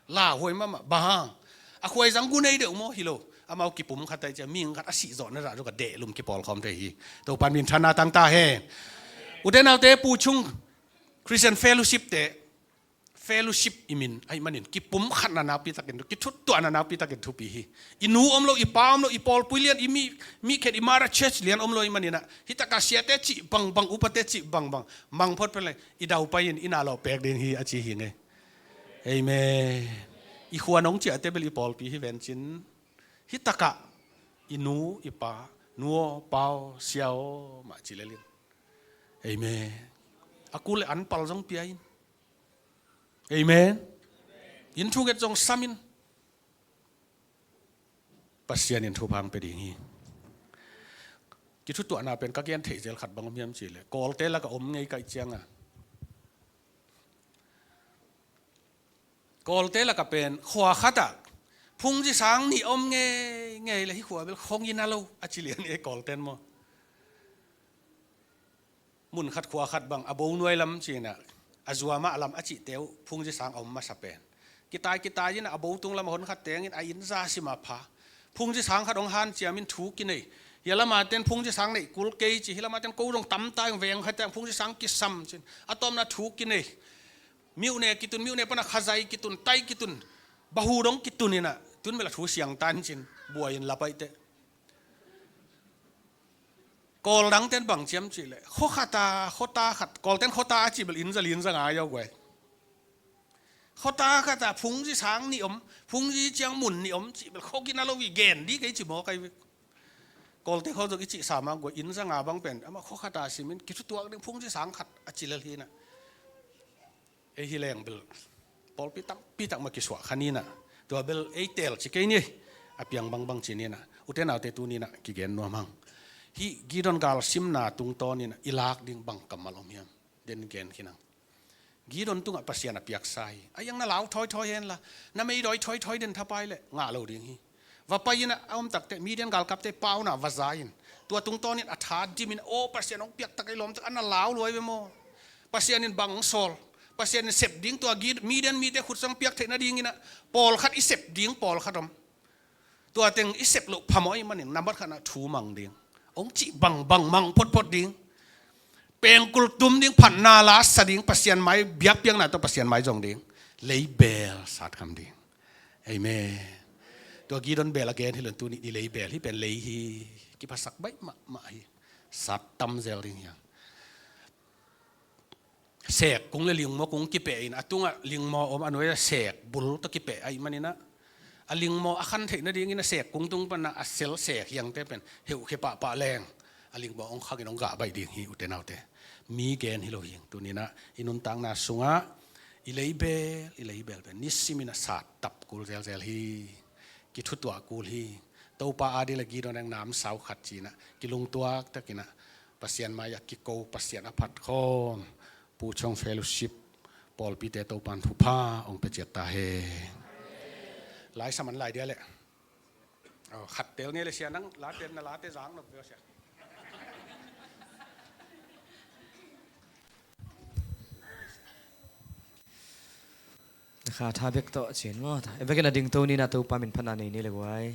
Lauhuai mahmah bang hang? A khuai zang gu nei deuh maw? Hi lo. Amau kipum khat ahi cia mihing khat a sih zawhna zah zuk a deh lum kipawlkhawm thei hi. Topan minthanna tangta hen. Ute naute pu chung Christian fellowship te fellowship i min ahih manin kipumkhatna nakpi takin, kithuttuahna nakpi takin thupi hi. I nu om lo, i pa om lo, i pawlpui lian, i mi, mi khen, i mara church lian om lo ahih maninah hi taka siate cih bangbang, upate cih bangbang mang phot pen le i daupai in i na lawh pek ding hi a ci hi ngei. Amen. I khua nong ciahte bel i pawlpi hi vencin hi takah i nu i pa, nu aw pa aw sia aw mah ci lelin. Amen. A kul le an pal zong pia in. Amen. In thunget zong samin Pasian in thupha ang pe ding hi. Kithutuahna pen ka gen theih zel khat bang om hiam cih leh Kawlte laka om ngei kaih cianga Kawlte laka pen khua khatah phungzi sang nih om ngei ngei le hi khua bel khong in a lo a ci lian e Kawlten maw? Mun khat khua khat bang a bo nuai lam cinah a zuamah lam a cihte uh phungzi sang a om masa pen kitai kitai inah a bo tung lam a hon khat tengin a inn za sima pha. Phungzi sang khat hong hanciamin thu kinei. Hia lama ten phungzi sang neih kul kei ci, hi lama ten ko zong tamta ing veng khat teng phungzi sang kisam cin a tawmna thu kinei. Miuhne kitun, miuhne pana khazai kitun, tai kitun, bahu dong kitun inah tun bela thu siangtan cin buai in lapaihte. Kawl dangten bang ciam cih leh khua khata, khuata khat, Kawlten khuata a cih bel inn za li inn za ngai aw guai. Khuata khata phungzi sang nih om, phungzi ciang mun nih om cih bel khua gina lo i gen di kei ci maw kai vek. Kawlte khawng zong i cih sa mah guai, inn za nga bang pen amah khua khat a simin kithutuak ding phungci sang khat a ci lel hi na. Ei hi leng bel pawlpi tampi tak mah kisuah kha ni na. Tua bel ei teel ci kei ni. A piang bangbang ci ni na. Ute naute, tuni na kigen nuam hang. Hih Gideon galsimna tungtawn in i lak ding bang kammal om hiam? Den gen khin hang. Gideon tungah Pasian a piaksa hi. A iang na lau thawithawi hen la, na meidawi thawithawi den thapai leh ngah lo ding hi. Va pai in a om takte Midian galkapte pau na va za in, tua tungtawn in a tha dim in, aw, Pasian hong piak tak ei lawm tak, a na lau luai ve maw? Pasian in bang hong sawl? Pasian in sep ding, tua Gid-, Midian mite khut sang piak theih nading in a pawlkhat i sep ding pawlkhat om. Tua teng i sep loh phamawh ahih manin nambat khatna thu mang ding, hong cih bangbang mang photphot ding, pengkul tum ding, phatna la sa ding, Pasian mai biakpiakna tawh Pasian mai zong ding, leibel satkham ding. Amen. Tua Gideon bel a gen hi lo in, tuni i leibel hi pen lei hi. Kiphasak baih mahmah hi. Sat tam zel ding hi hang. Seek kung le lingmaw kung kipeh in, a tungah lingmaw om, a nuai-ah seek bul tawh kipeh ahih manin a, a lingmaw a khan theih nadingin a seek kung tung pan a, a sel seek hiangte pen heuhkhe pahpah leng a lingmaw hong khangin hong gah baih ding hi, ute naute. Mi gen hi lo hi. Tuni na i nuntakna sungah i leibel, i leibel pen nisimin a sat tap kul zelzel hi. Kithutuah kul hi. Topa ading le Gideon ading namsau khat ci-in a kilungtuak takin a Pasian mai-ah kiko, Pasian a phat khawm, Pu Chong Fellowship pawlpite Topa'n thupha hong pia ciat ta hen. Laisam an lai dia leh. Aw, khat tel ngei le sia, nang late, na late zang nop ve aw sia. Kha tha bek tawh cin maw ta. E, vekin a dingto ni na, Topa min phatna nei ni le guai.